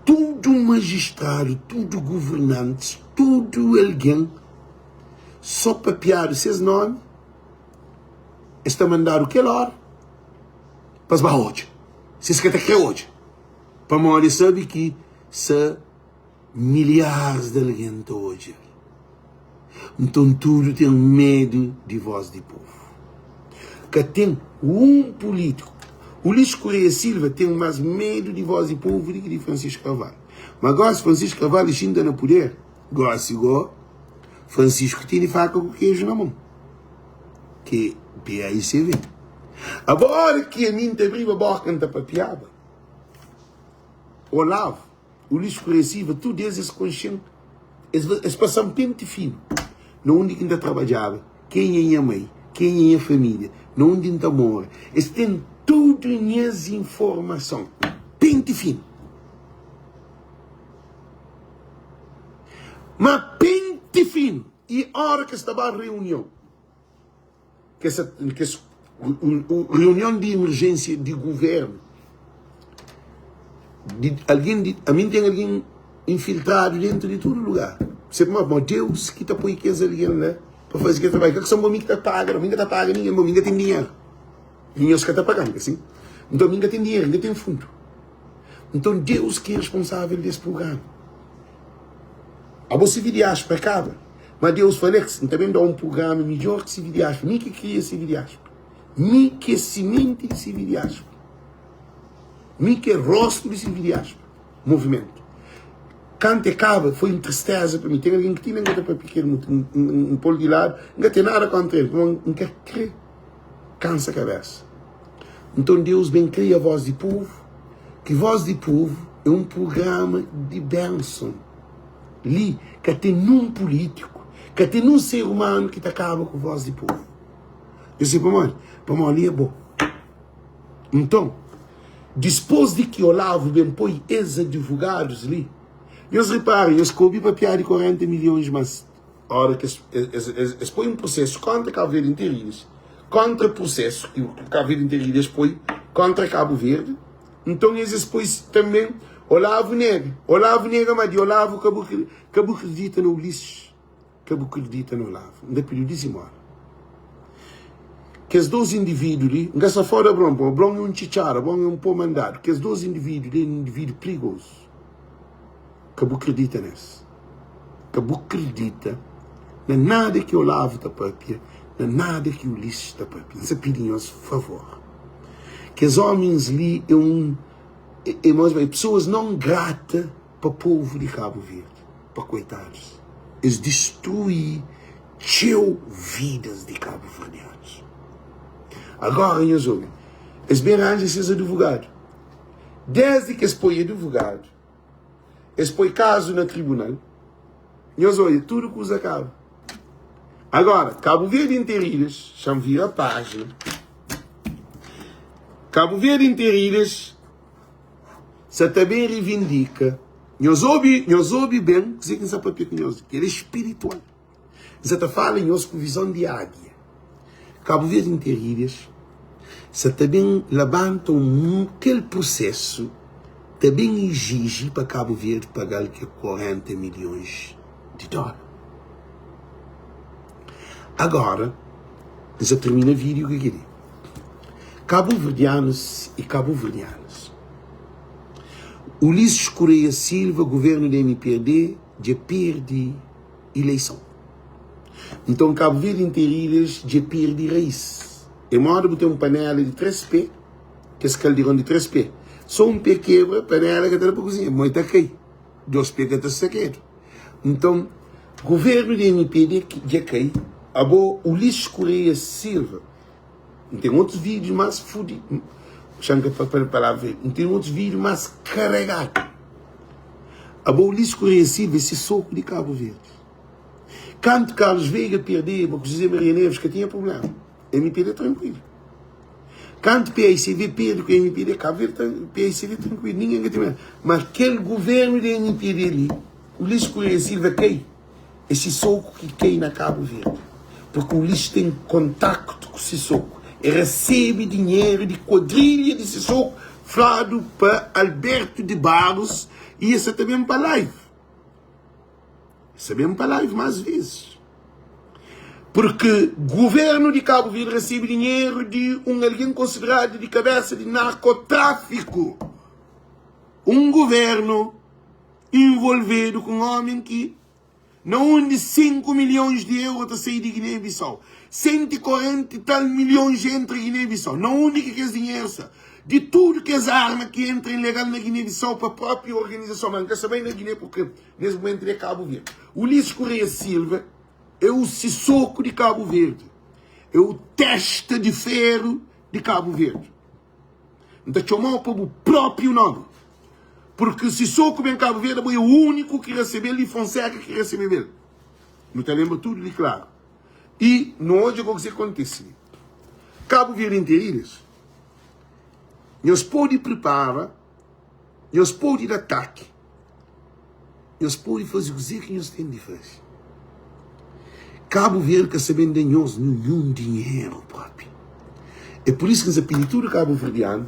Tudu majistradu, tudu guvernantis, tudu algen, sô papiadu ses nómi, es ta mandadu kel óra pa es ba odja. Si es ka ta kre odja, pamodi es sabe ki sa Milharis di algen ta odja-l. Nton tudu ten medu di vós di povu. Ka ten un pulítiku. Ulisses Correia Silva ten más medu di vós di povu di ki di Francisco Carvalho. Ma gósi Francisco Carvalho xinta na puder, gósi gó Francisco tene faka ku keju na mon. Ke PAICV. Abo ora ki ami N ta abriba boka N ta papiaba, Olavo. Ulisses Correia Silva, tudu es, es konxe-m. Es, es pasa-m penti finu na undi ki N ta trabadjaba, kenha é nha mai, kenha é nha família, na undi N ta mora. Es ten tudu nhas informason, penti finu. Ma penti finu! I óra ki es ta ba reunion, kes kes reunion di emergência di governo di alguém di a mim tem alguém infiltrado dentro di tudo lugar se ma ma Deus ki ta poi kes alguém lá pa fazer kel trabalho ka são bo mi ki ta paga não mi ka ta paga ninguém bo mi ka tem dinheiro e nhos ka ta paga-m ka sim então mi ka tem dinheiro mi ka tem fundo então Deus ki é responsável desse programa abo se vi diáspora kaba Ma Deus fla, Alex, N ta ben da-u un prugrama midjór ki Sivi di Aspa. Mi ki kria Sivi di Aspa. Mi ki é simenti di Sivi di Aspa. Mi ki é róstu di Sivi di Aspa. Movimentu. Kantu e kaba, foi un tristéza pa mi. Ten algen ki ti nen ka ta papia ku el mutu. N pô-l di ladu. N ka ten nada kóntra el, pamodi N ka krê kansa kabésa. Nton, Deus ben kria Vós di Povu, ki Vós di Povu é un prugrama di benson. Li ka ten nun pulítiku, ka ten nun ser umanu ki ta kaba ku vós di povu. Nhos sabe pamodi? Pamodi li é bo. Nton, dispôs di ki Olavu ben poi es adivogadus li, nhos ripara, nhos ka obi papiá di 40 milhons, mas óra ki es, es, es, es poi un prosesu kóntra Kabu Verdi interu, ilhas, kóntra prosesu ki Kabu Verdi interu ilhas poi kóntra Kabu Verdi, Nton es es poi tanben Olavu nega. Olavu nega ma di Olavu ka bu ka bu kridita na Ulisses, ka bu kridita na Olavu. N ta pidi-u dizimola. Kes dos individu li, N ka sta fora Abraon, pamodi Abraon é un txitxara, Abraon é un pó mandadu. Kes dos individu li é individu prigozu. Ka bu kridita nes. Ka bu kridita na nada ki Olavu ta papia, na nada ki Ulisses ta papia. N sta pidi nhos favor. Kes homens li é um é mais é pessoas não grata pa povo de Cabo Verde, pa coitados. Es destrui txeu vidas de cabo verdianos. Agora nhos obi, es ben ranja ses advogado. Desde que es poi advogado, es poi caso na tribunal, nhos odja, tudo kuza kaba. Agora, Cabo Verde Interilhas, xa-m vira página. Cabo Verde Interilhas sa ta ben rivindika. Nhos obi, nhos obi ben kuzê ki N sa papia ku nhos. Kel é spiritual. N sa ta fala nhos ku vizon di águia. Cabo Verde Interilhas sa ta ben labanta un kel prusesu ta ben iziji pa Cabo Verde paga-l ke 40 milhons di dólar. Agora. N sa termina vídeo ku kel-li. Kabuverdianus y kabuverdianas, Ulisses Correia Silva, governu di MPRD dja perde ileison. Nton Kabu Verdi interu ilhas dja perde rais. É moda bu ten un panela di 3 pé, kes kalderon di 3 pé. So un pé kebra, panela ka ta da pa kuzinha, moi ta kai. 2 pé ka ta sakedu. Nton, governu di MPD dja kai. Abo Ulisses Correia Silva, N ten otus vídiu más fudi, xa-m ka pa palavra, N ten otus vídiu más karegadu. Abo Ulisses Correia Silva é Sissoco di Kabu Verdi. Kantu Carlos Veiga perdeba ku José Maria Neves ka tinha prublema, MPD trankuilu. Kantu paicv perde ku MPD, Kabu Verdi paicv trankuilu, ningen ka tinha. Ma kel guvernu di MPD li, Ulisses Correia Silva kai, é Sissoco ki kai na Kabu Verdi. Porque Ulisses ten kontaktu ku Sissoco, e rasebe dinheru di kuadrilha di Sissoco, fladu pa Alberto de Barros, e e sa ta ben pa live. Sa ben pa live más vezes. Porque governo di Cabo Verde recebe dinheiro di um alguém considerado di cabeça di narcotráfico. Um governo envolvido com um homem que na onde 5 milhões de euros ta sair di Guiné-Bissau, 140 e tal milhões entra Guiné-Bissau, na onde que kes dinheiro sta? Di tudo kes arma que entra ilegal na Guiné-Bissau pa própria organização, mas nka sa bai na Guiné porque Nes momentu li é Kabu Verdi. Ulisses Correia Silva é o Sissoko di Kabu Verdi. É o testa di feru di Kabu Verdi. N ta txomau pa bu propriu nomi. Purki Sissoko ben Kabu Verdi, abo é uniku ki resebel i Fonseca ki resebebel. Nu ta lenbra tudu li klaru. I nu odja ko kse kontise li. Kabu Verdi interilhas, nhos pode pripara. Nhos pode da ataki, nhos pode faze kuzê ki nhos ten di faze. Kabu Verdi ka sa ben da nhos ninhun dinheru propi. É pur isu ki N sa pidi tudu kabuverdianu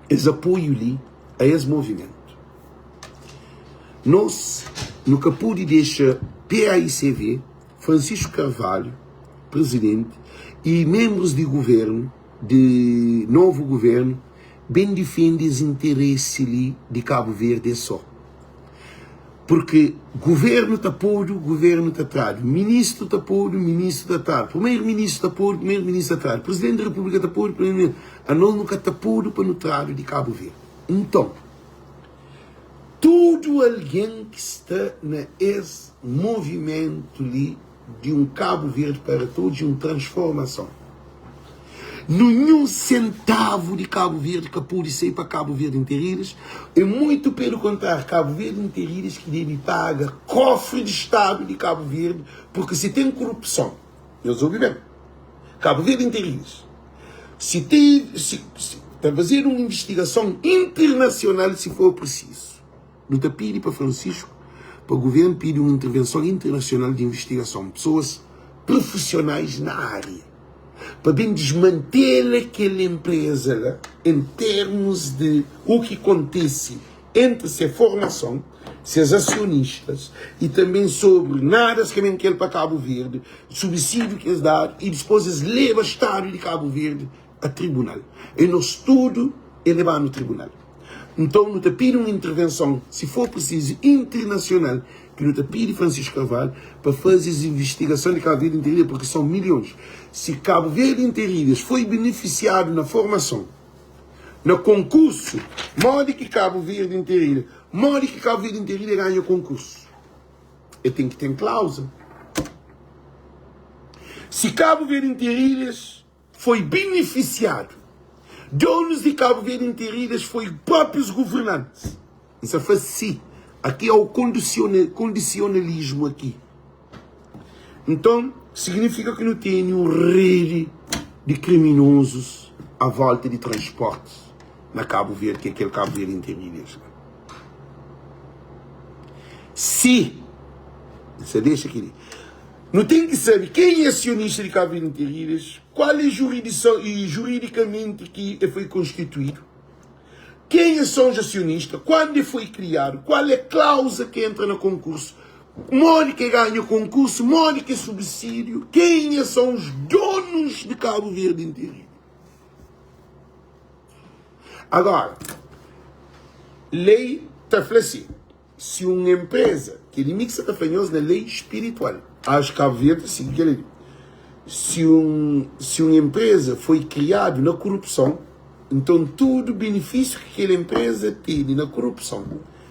es apoiu li a es movimentu. Nos nu ka pode dexa PAICV, Francisco Carvalho, Presidenti, y menbrus di guvernu, di novu guvernu, Ben difende es interesi li di Kabu Verdi es so. Purki guvernu ta podu, guvernu ta tradu, ministru ta podu, ministru ta tradu, primeru ministru ta podu, primeru ministru ta tradu, presidenti di repúblika ta podu, primeru ministru, anos nu ka ta podu pa nu tradu di Kabu Verdi. Nton, tudu algen ki sta na es movimentu li, di un Kabu Verdi para todos i un transformason. Ninhun sentavu di Kabu Verdi ka pode sai pa Kabu Verdi Interiris, e muitu pelu kontráriu, Kabu Verdi Interiris ki debe paga kofri di Stadu di Kabu Verdi, purki si ten korupson, nhos obi ben, Kabu Verdi Interiris, si ten, si, si ta fazedu un invistigason internasional si for prisizu. Nu ta pidi pa Francisco, pa governo pidi un intervenson internacional di investigason, pessoas profissionais na área, pa ben desmantela kel empresa la em termos de o ki kontisi entre se formason, ses acionistas e também sobre nada es ka ben kel pa Cabo Verde, subsídio ki es dadu e dispos es leba estado di Cabo Verde a tribunal. E nos tudu e lebanu tribunal. Nton nu ta pidi un intervenson, si for prisizu, internasional, ki nu ta pidi Francisco Carvalho pa faze es investigason di Cabo Verde Interilhas, porque son milhons. Si Cabo Verde Interilhas foi benefisiadu na formason, na konkursu, modi ki Cabo Verde Interilhas, modi ki Cabo Verde Interilhas ganha konkursu? E ten ki ten klauza. Si Cabo Verde Interilhas foi benefisiadu. Donos di Kabu Verdi interidas foi proprius governantis. N sa fla si, aki ao kondisionalismu aki. Nton, signifika ki nu tene un redi di kriminozus a volta di transportis na Kabu Verdi, ki é kel Kabu Verdi interidas la. Si, N sa dexa keli. Nu ten ki sabe ken é asionista di Kabu Verdi Interilhas, kual é juridison y juridikamenti ki e foi konstituidu, ken é sons asionista, kuandu e foi kriadu, kual é klauza ki entra na konkursu. Modi ki ganha konkursu, modi ki subsídiu, kenha são os donos de Cabo Verde inteirinho. Agora, lei ta fla si, si un empresa, kel mi ki sa ta fla nhos na lei spiritual, acho Cabo Verde ta sigi kel li, si un, si un empresa foi kriadu na korupson, nton tudu benefísiu ki kel empresa tene na korupson,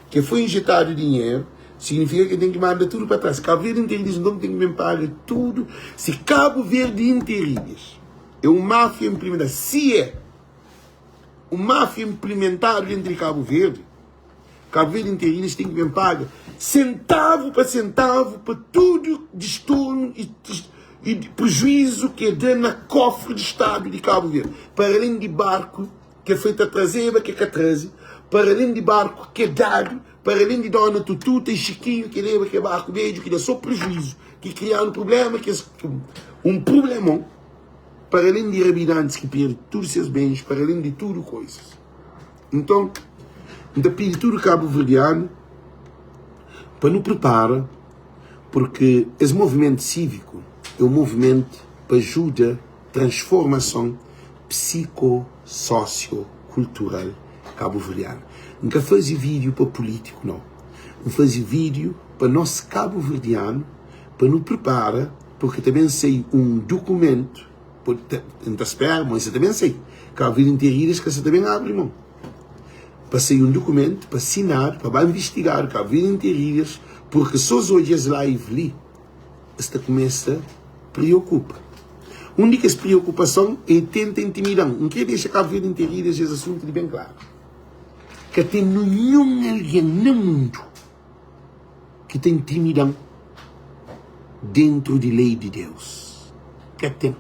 Ke foi injetadu dinheru, signifika ke ten ki manda tudu pa tras. Kabu Verdi Interilhas nton ten ki ben paga tudu. Si Kabu Verdi Interilhas é un máfia inplimentadu, si é un máfia inplimentadu dentru di Kabu Verdi, Kabu Verdi Interilhas ten ki ben paga sentavu pa sentavu pa tudu distornu i i prejuizu ke da na kofri di Stadu di Kabu Verdi, para alén di barku. Ke foi ta trazeba ke ka traze, para alén di barku ke dadu, para alén di dona Tututa i Xikinhu ke leba ke barku bedju ki da so prejuizu, ki krianu prublema, kes un prublemon, para alén di rabidantis ki perde tudu ses bens, para alén di tudu koizas. Nton, N ta pidi tudu kabuverdianu pa nu pripara, purki es movimentu síviku é un movimentu pa ajuda transformason psiko-sosio-kultural kabuverdianu. N ka faze vídiu pa pulítiku, nau. N faze vídiu pa nos kabuverdianu, pa nu pripara, purki ta ben sai un dukumentu, N ta spera ma sa ta ben sai, Kabu Verdi Interior es ka sa ta ben abri mon pa sai un dukumentu pa sinadu, pa ba investigadu Kabu Verdi Interior, purki so es odja es live li. Es ta kumesa preokupa. Un di kes preokupason é tenta intimida-m. N krê dexa Kabu Verdi interidu es asuntu li ben klaru. Ka ten ninhun algen na mundu ki ta intimida-m dentru di lei di Deus. Ka ten.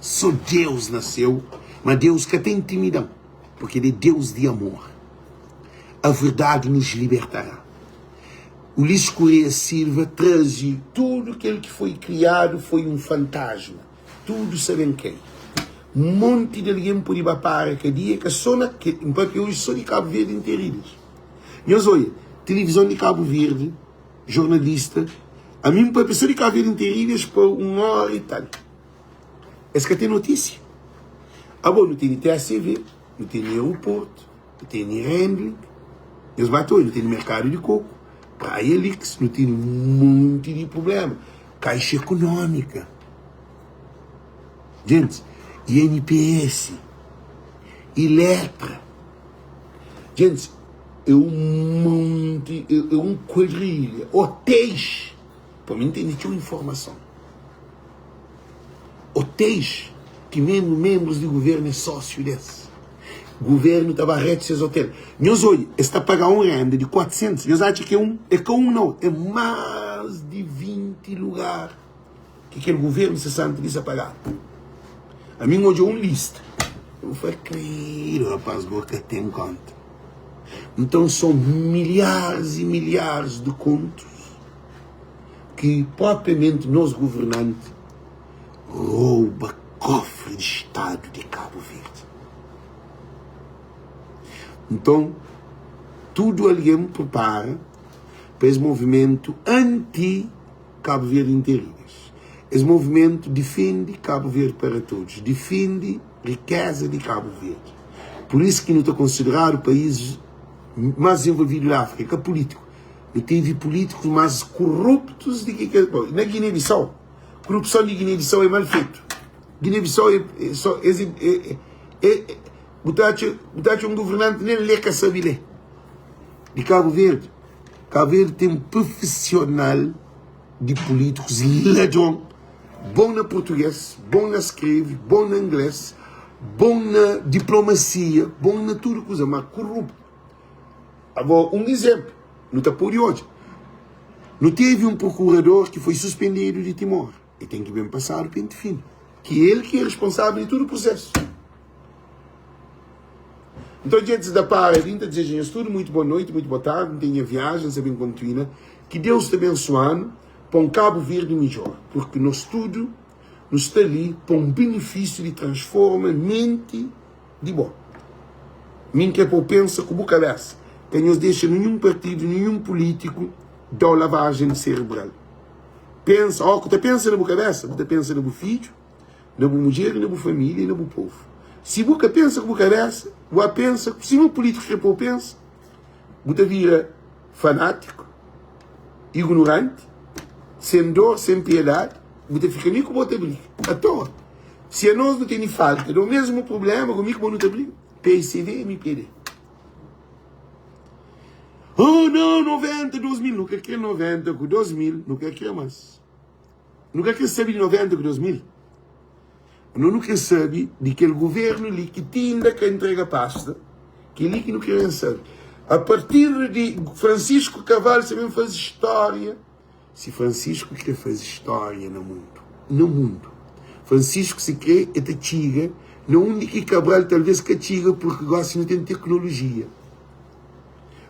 Sô Deus na séu, ma Deus ka ta intimida-m, purki el é Deus di amor. A verdadi nos libertará. Ulisses Correia Silva traze tudo kel ki foi kriadu foi un fantasma, tudo sa ben kai. Monti di algen pode ba para kadia, ka so na, N papia oji so di Kabu Verdi interilhas. Nhos oia, tilivizon di Kabu Verdi, jornalista, ami N papia so di Kabu Verdi interilhas pa un ora i tal. Es ka ten notisia. Abo nu tene TACV, nu tene aeroportu. Nu tene handling, nhos ba ta odja, nu tene merkadu di koku, praia lix, nu tene un monti di prublema, kaixa ekonómika, gentis, INPS, Iletra, gentis, é un monti, é un kuadrilha, otéis, pa mi N tene txeu informason, Otéis ki memu menbrus di guvernu é sósiu des. Guvernu ta ba retu ses otel. Nhos odja, es ta paga un renda di 400, nhos atxa ki é un? É ka un nau, é más di 20 lugar ki kel guvernu 60 li sa pagadu. Ami N odja un lista, N fla, Credo, rapaz, bo ka ten konta. Nton, son milharis i milharis di kontus. Ki propriamenti nos governanti rouba kofri di stadu di Kabu Verdi. Nton, tudu algen pripara pa es movimentu anti Kabu Verdi interinas. Es movimentu difende Kabu Verdi para todos, difende rikeza di Kabu Verdi. Pur isu ki nu ta konsideradu país más dizenvolvidu di Áfrika, ka pulítiku. Nu tevi pulítikus más koruptus di ki kes. Bom, na Guiné-Bissau, korupson di Guiné-Bissau é mal fetu. Guiné-Bissau é, é só es é, é, é, bu ta atxa, bu ta atxa un governanti nen lê ka sabe lê. Di Kabu Verdi, Kabu Verdi ten profissional di pulítikus ladron, bon na português, bon na skrebe, bon na inglês, bon na diplomasia, bon na tudu kuza, ma koruptu. Agora, un izénplu, nu ta pode odja, nu tevi un prokurador ki foi suspendedu di Timor, e ten ki ben pasadu penti finu, ki el ki é responsável di tudu prusésu. Nton, djentis da para li, N ta dizeja nhos tudu muitu boa noiti, muitu boa tardi, N ten nha viajen, N sa ben kontuina, ki Deus ta bensua-nu pa un Kabu Verdi midjor, purki nos tudu nu sta li pa un benefísiu di transforma menti di bo. Mi N kre pa bu pensa ku bu kabesa. Ka nhos dexa ninhun partidu, ninhun pulítiku. Da-u lavajen serebral. Pensa, ó ku ta pensa na bu kabesa, bu ta pensa na bu fidju, na bu mudjer, na bu família i na bu povu. Si bu ka pensa ku bu kabesa, bu ba pensa sima pulítikus krê pa bu pensa, bu ta vira fanátiku, ignoranti, sen dor, sen piedadi, bu ta fika mi ku bo ta briga atoa. Si anos nu tene falta di omesmu prubléma ku mi ku bo nu ta briga, PICV, MPD. Oh não, 90, 2000, nu ka kre 90 ku 2000, nu ka kre mas. Nu ka kre sabe di 90 ku 2000. Nu nu kre sabe di kel governu li ki ti inda ka entrega pasta, kel li ki nu kre ben sabe. A partir di Francisco Cavallo sa ben faze história. Si Francisco kre faze história na mundu, na mundu. Francisco si kre e ta txiga na undi ki Cabral talvez ka txiga porque gosi nu ten teknolojia.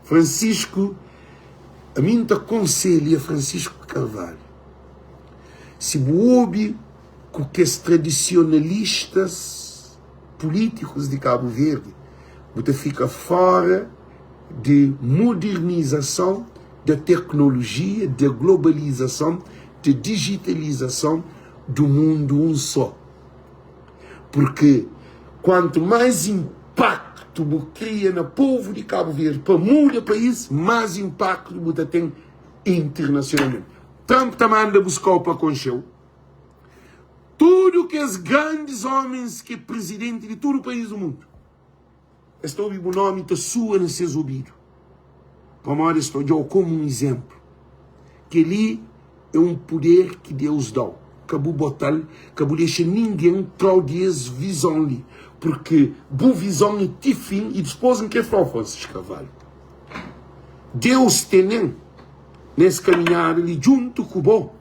Francisco, ami N ta konselha Francisco Carvalho, si bu obi ku kes tradisionalistas pulítikus di Kabu Verdi, bu ta fika fora di modernizason da teknolojia, da globalizason, da dijitalizason du mundu un só. Purki kuantu más inpaktu bu kria na povu di Kabu Verdi pa muda país, más inpaktu bu ta ten internasionalmenti. Trump ta manda buska-u pa konxe-u. Tudu kes grandis ómens ki é prizidenti di tudu país du mundu, es ta obi bu nómi ta sua na ses obidu, pamodi es ta odja-u kómu un izénplu. Kel-li é un puder ki Deus da-u. Ka bu bota-l, ka bu dexa ningen tra-u di es vizon li, purkê bu vizon é ti fin. I dipôs N krê fla-u, Francisco Carvalho, Deus tene-m na es kaminhada li djuntu ku bo,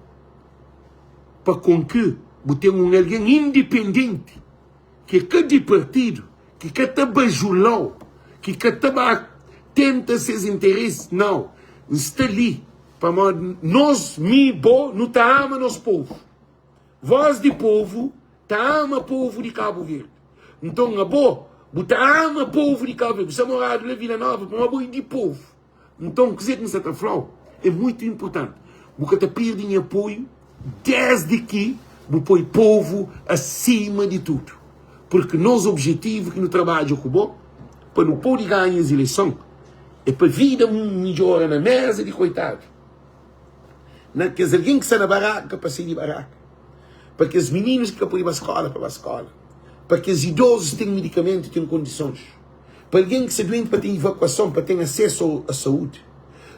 pa konki bu ten un algen indipendenti ki ka di partidu, ki ka ta bajula-u, ki ka ta ba tenta ses interesi, nau, N sta li pamodi nos, mi, bo, nu ta ama nos povu. Vós di povu ta ama povu di Kabu Verdi. Nton abo, bu ta ama povu di Kabu Verdi, bu sta moradu la Vila Nova pamodi abo é di povu. Nton, kuzê ki N sta ta fla-u é mutu inportanti. Bu ka ta perde nha apoiu désdi ki bu poi povu asima di tudu. Purki nos objetivu ki nu trabadja ku bo pa nu pode ganha es ileison é pa vida midjora na méza di koitadu, na kes algen ki sta na baraka pa sai di baraka, pa kes mininus ki ka pode ba skóla pa ba skóla, pa kes idozus ten medikamentu, ten kondisons. Pa algen ki sta duenti pa ten ivakuason, pa ten asesu a saúdi,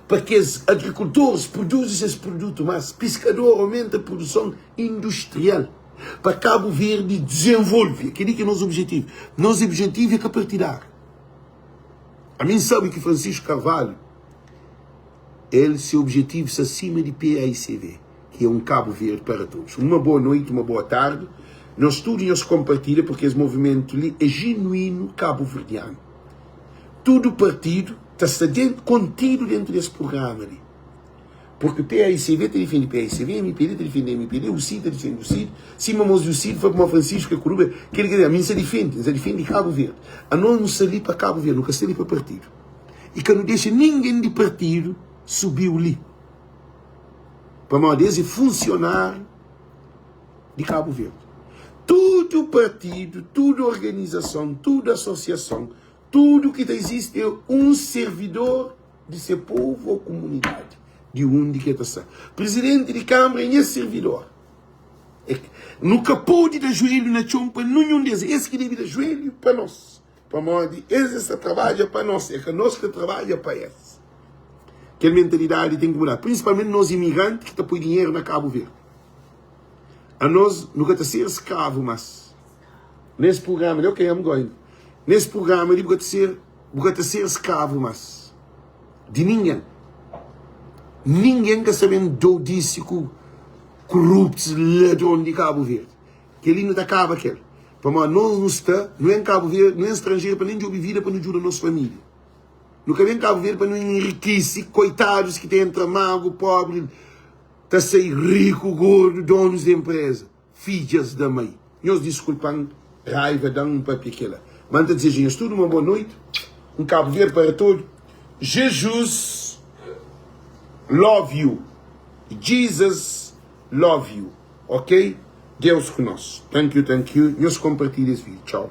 pa kes agrikultoris produzi ses produtu mas, piskador aumenta produson industrial, pa Kabu Verdi dizenvolvi. É kel-li ki é nos objetivu. Nos objetivu é ka partidáriu. Ami N sabe ki Francisco Carvalho, el se objetivu sta sima di PAICV. ki é um Cabo Verde para todos. Uma boa noite, uma boa tarde. Nhos tudo nhos compartilha porque es movimento li é genuíno cabo-verdiano. Tudo partido ta sta dentro, contido dentro desse programa li. Porque PAICV ta defende PAICV, MPD ta defende MPD, UCID ta defende UCID, sima mos di UCID fla kuma Francisco é kuruba, kel ki ami nsa defende, nsa defende Cabo Verde. Anos nu sta li pa Cabo Verde, nu ka sta li pa partido. E ka nu dexa ninguém di partido subiu li. Pamodi es é funsionáriu di Kabu Verdi. Tudu partidu, tudu organizason, tudu asosiason, tudu ki ta izisti é un servidor di se povu ô kumunidadi di undi ki el ta sta. Prizidenti di Kanbra é nha servidor. Nu ka pode da juelhu na txon pa ninhun di es. Es ki debe da juelhu pa nos. Pamodi es es ta trabadja pa nos, é ka nos ki ta trabadja pa es. Kel mentalidadi ten ki muda, prinsipalmenti nos imigranti ki ta poi dinheru na Kabu Verdi. Anos nu ka ta ser skravu mas. Nes prugrama li, ok, I'm going. Nes prugrama li bu ka ta ser, bu ka ta ser skravu mas di ningen. Ningen ka sta ben dou disi ku koruptus, ladron di Kabu Verdi. Kel-li nu ta kaba kel. Pamodi nos nu sta, nu en Kabu Verdi, nu en stranjeru pa nen djobe vida pa nu djuda nos família. Nu ka ben Kabu Verdi pa nu enrikisi koitadus ki ta entra magu, pobri, ta sai riku, gordu, donus di enpreza, fidjas da mai. Nhos diskulpa-m, raiva da-m N papia kela. Ma N ta dizeja nhos tudu uma boa noiti. Un Kabu Verdi para todu. Jesus! Love you Jesus love you ok Deus ku nos thank you thank you nhos compartilha es video tchau.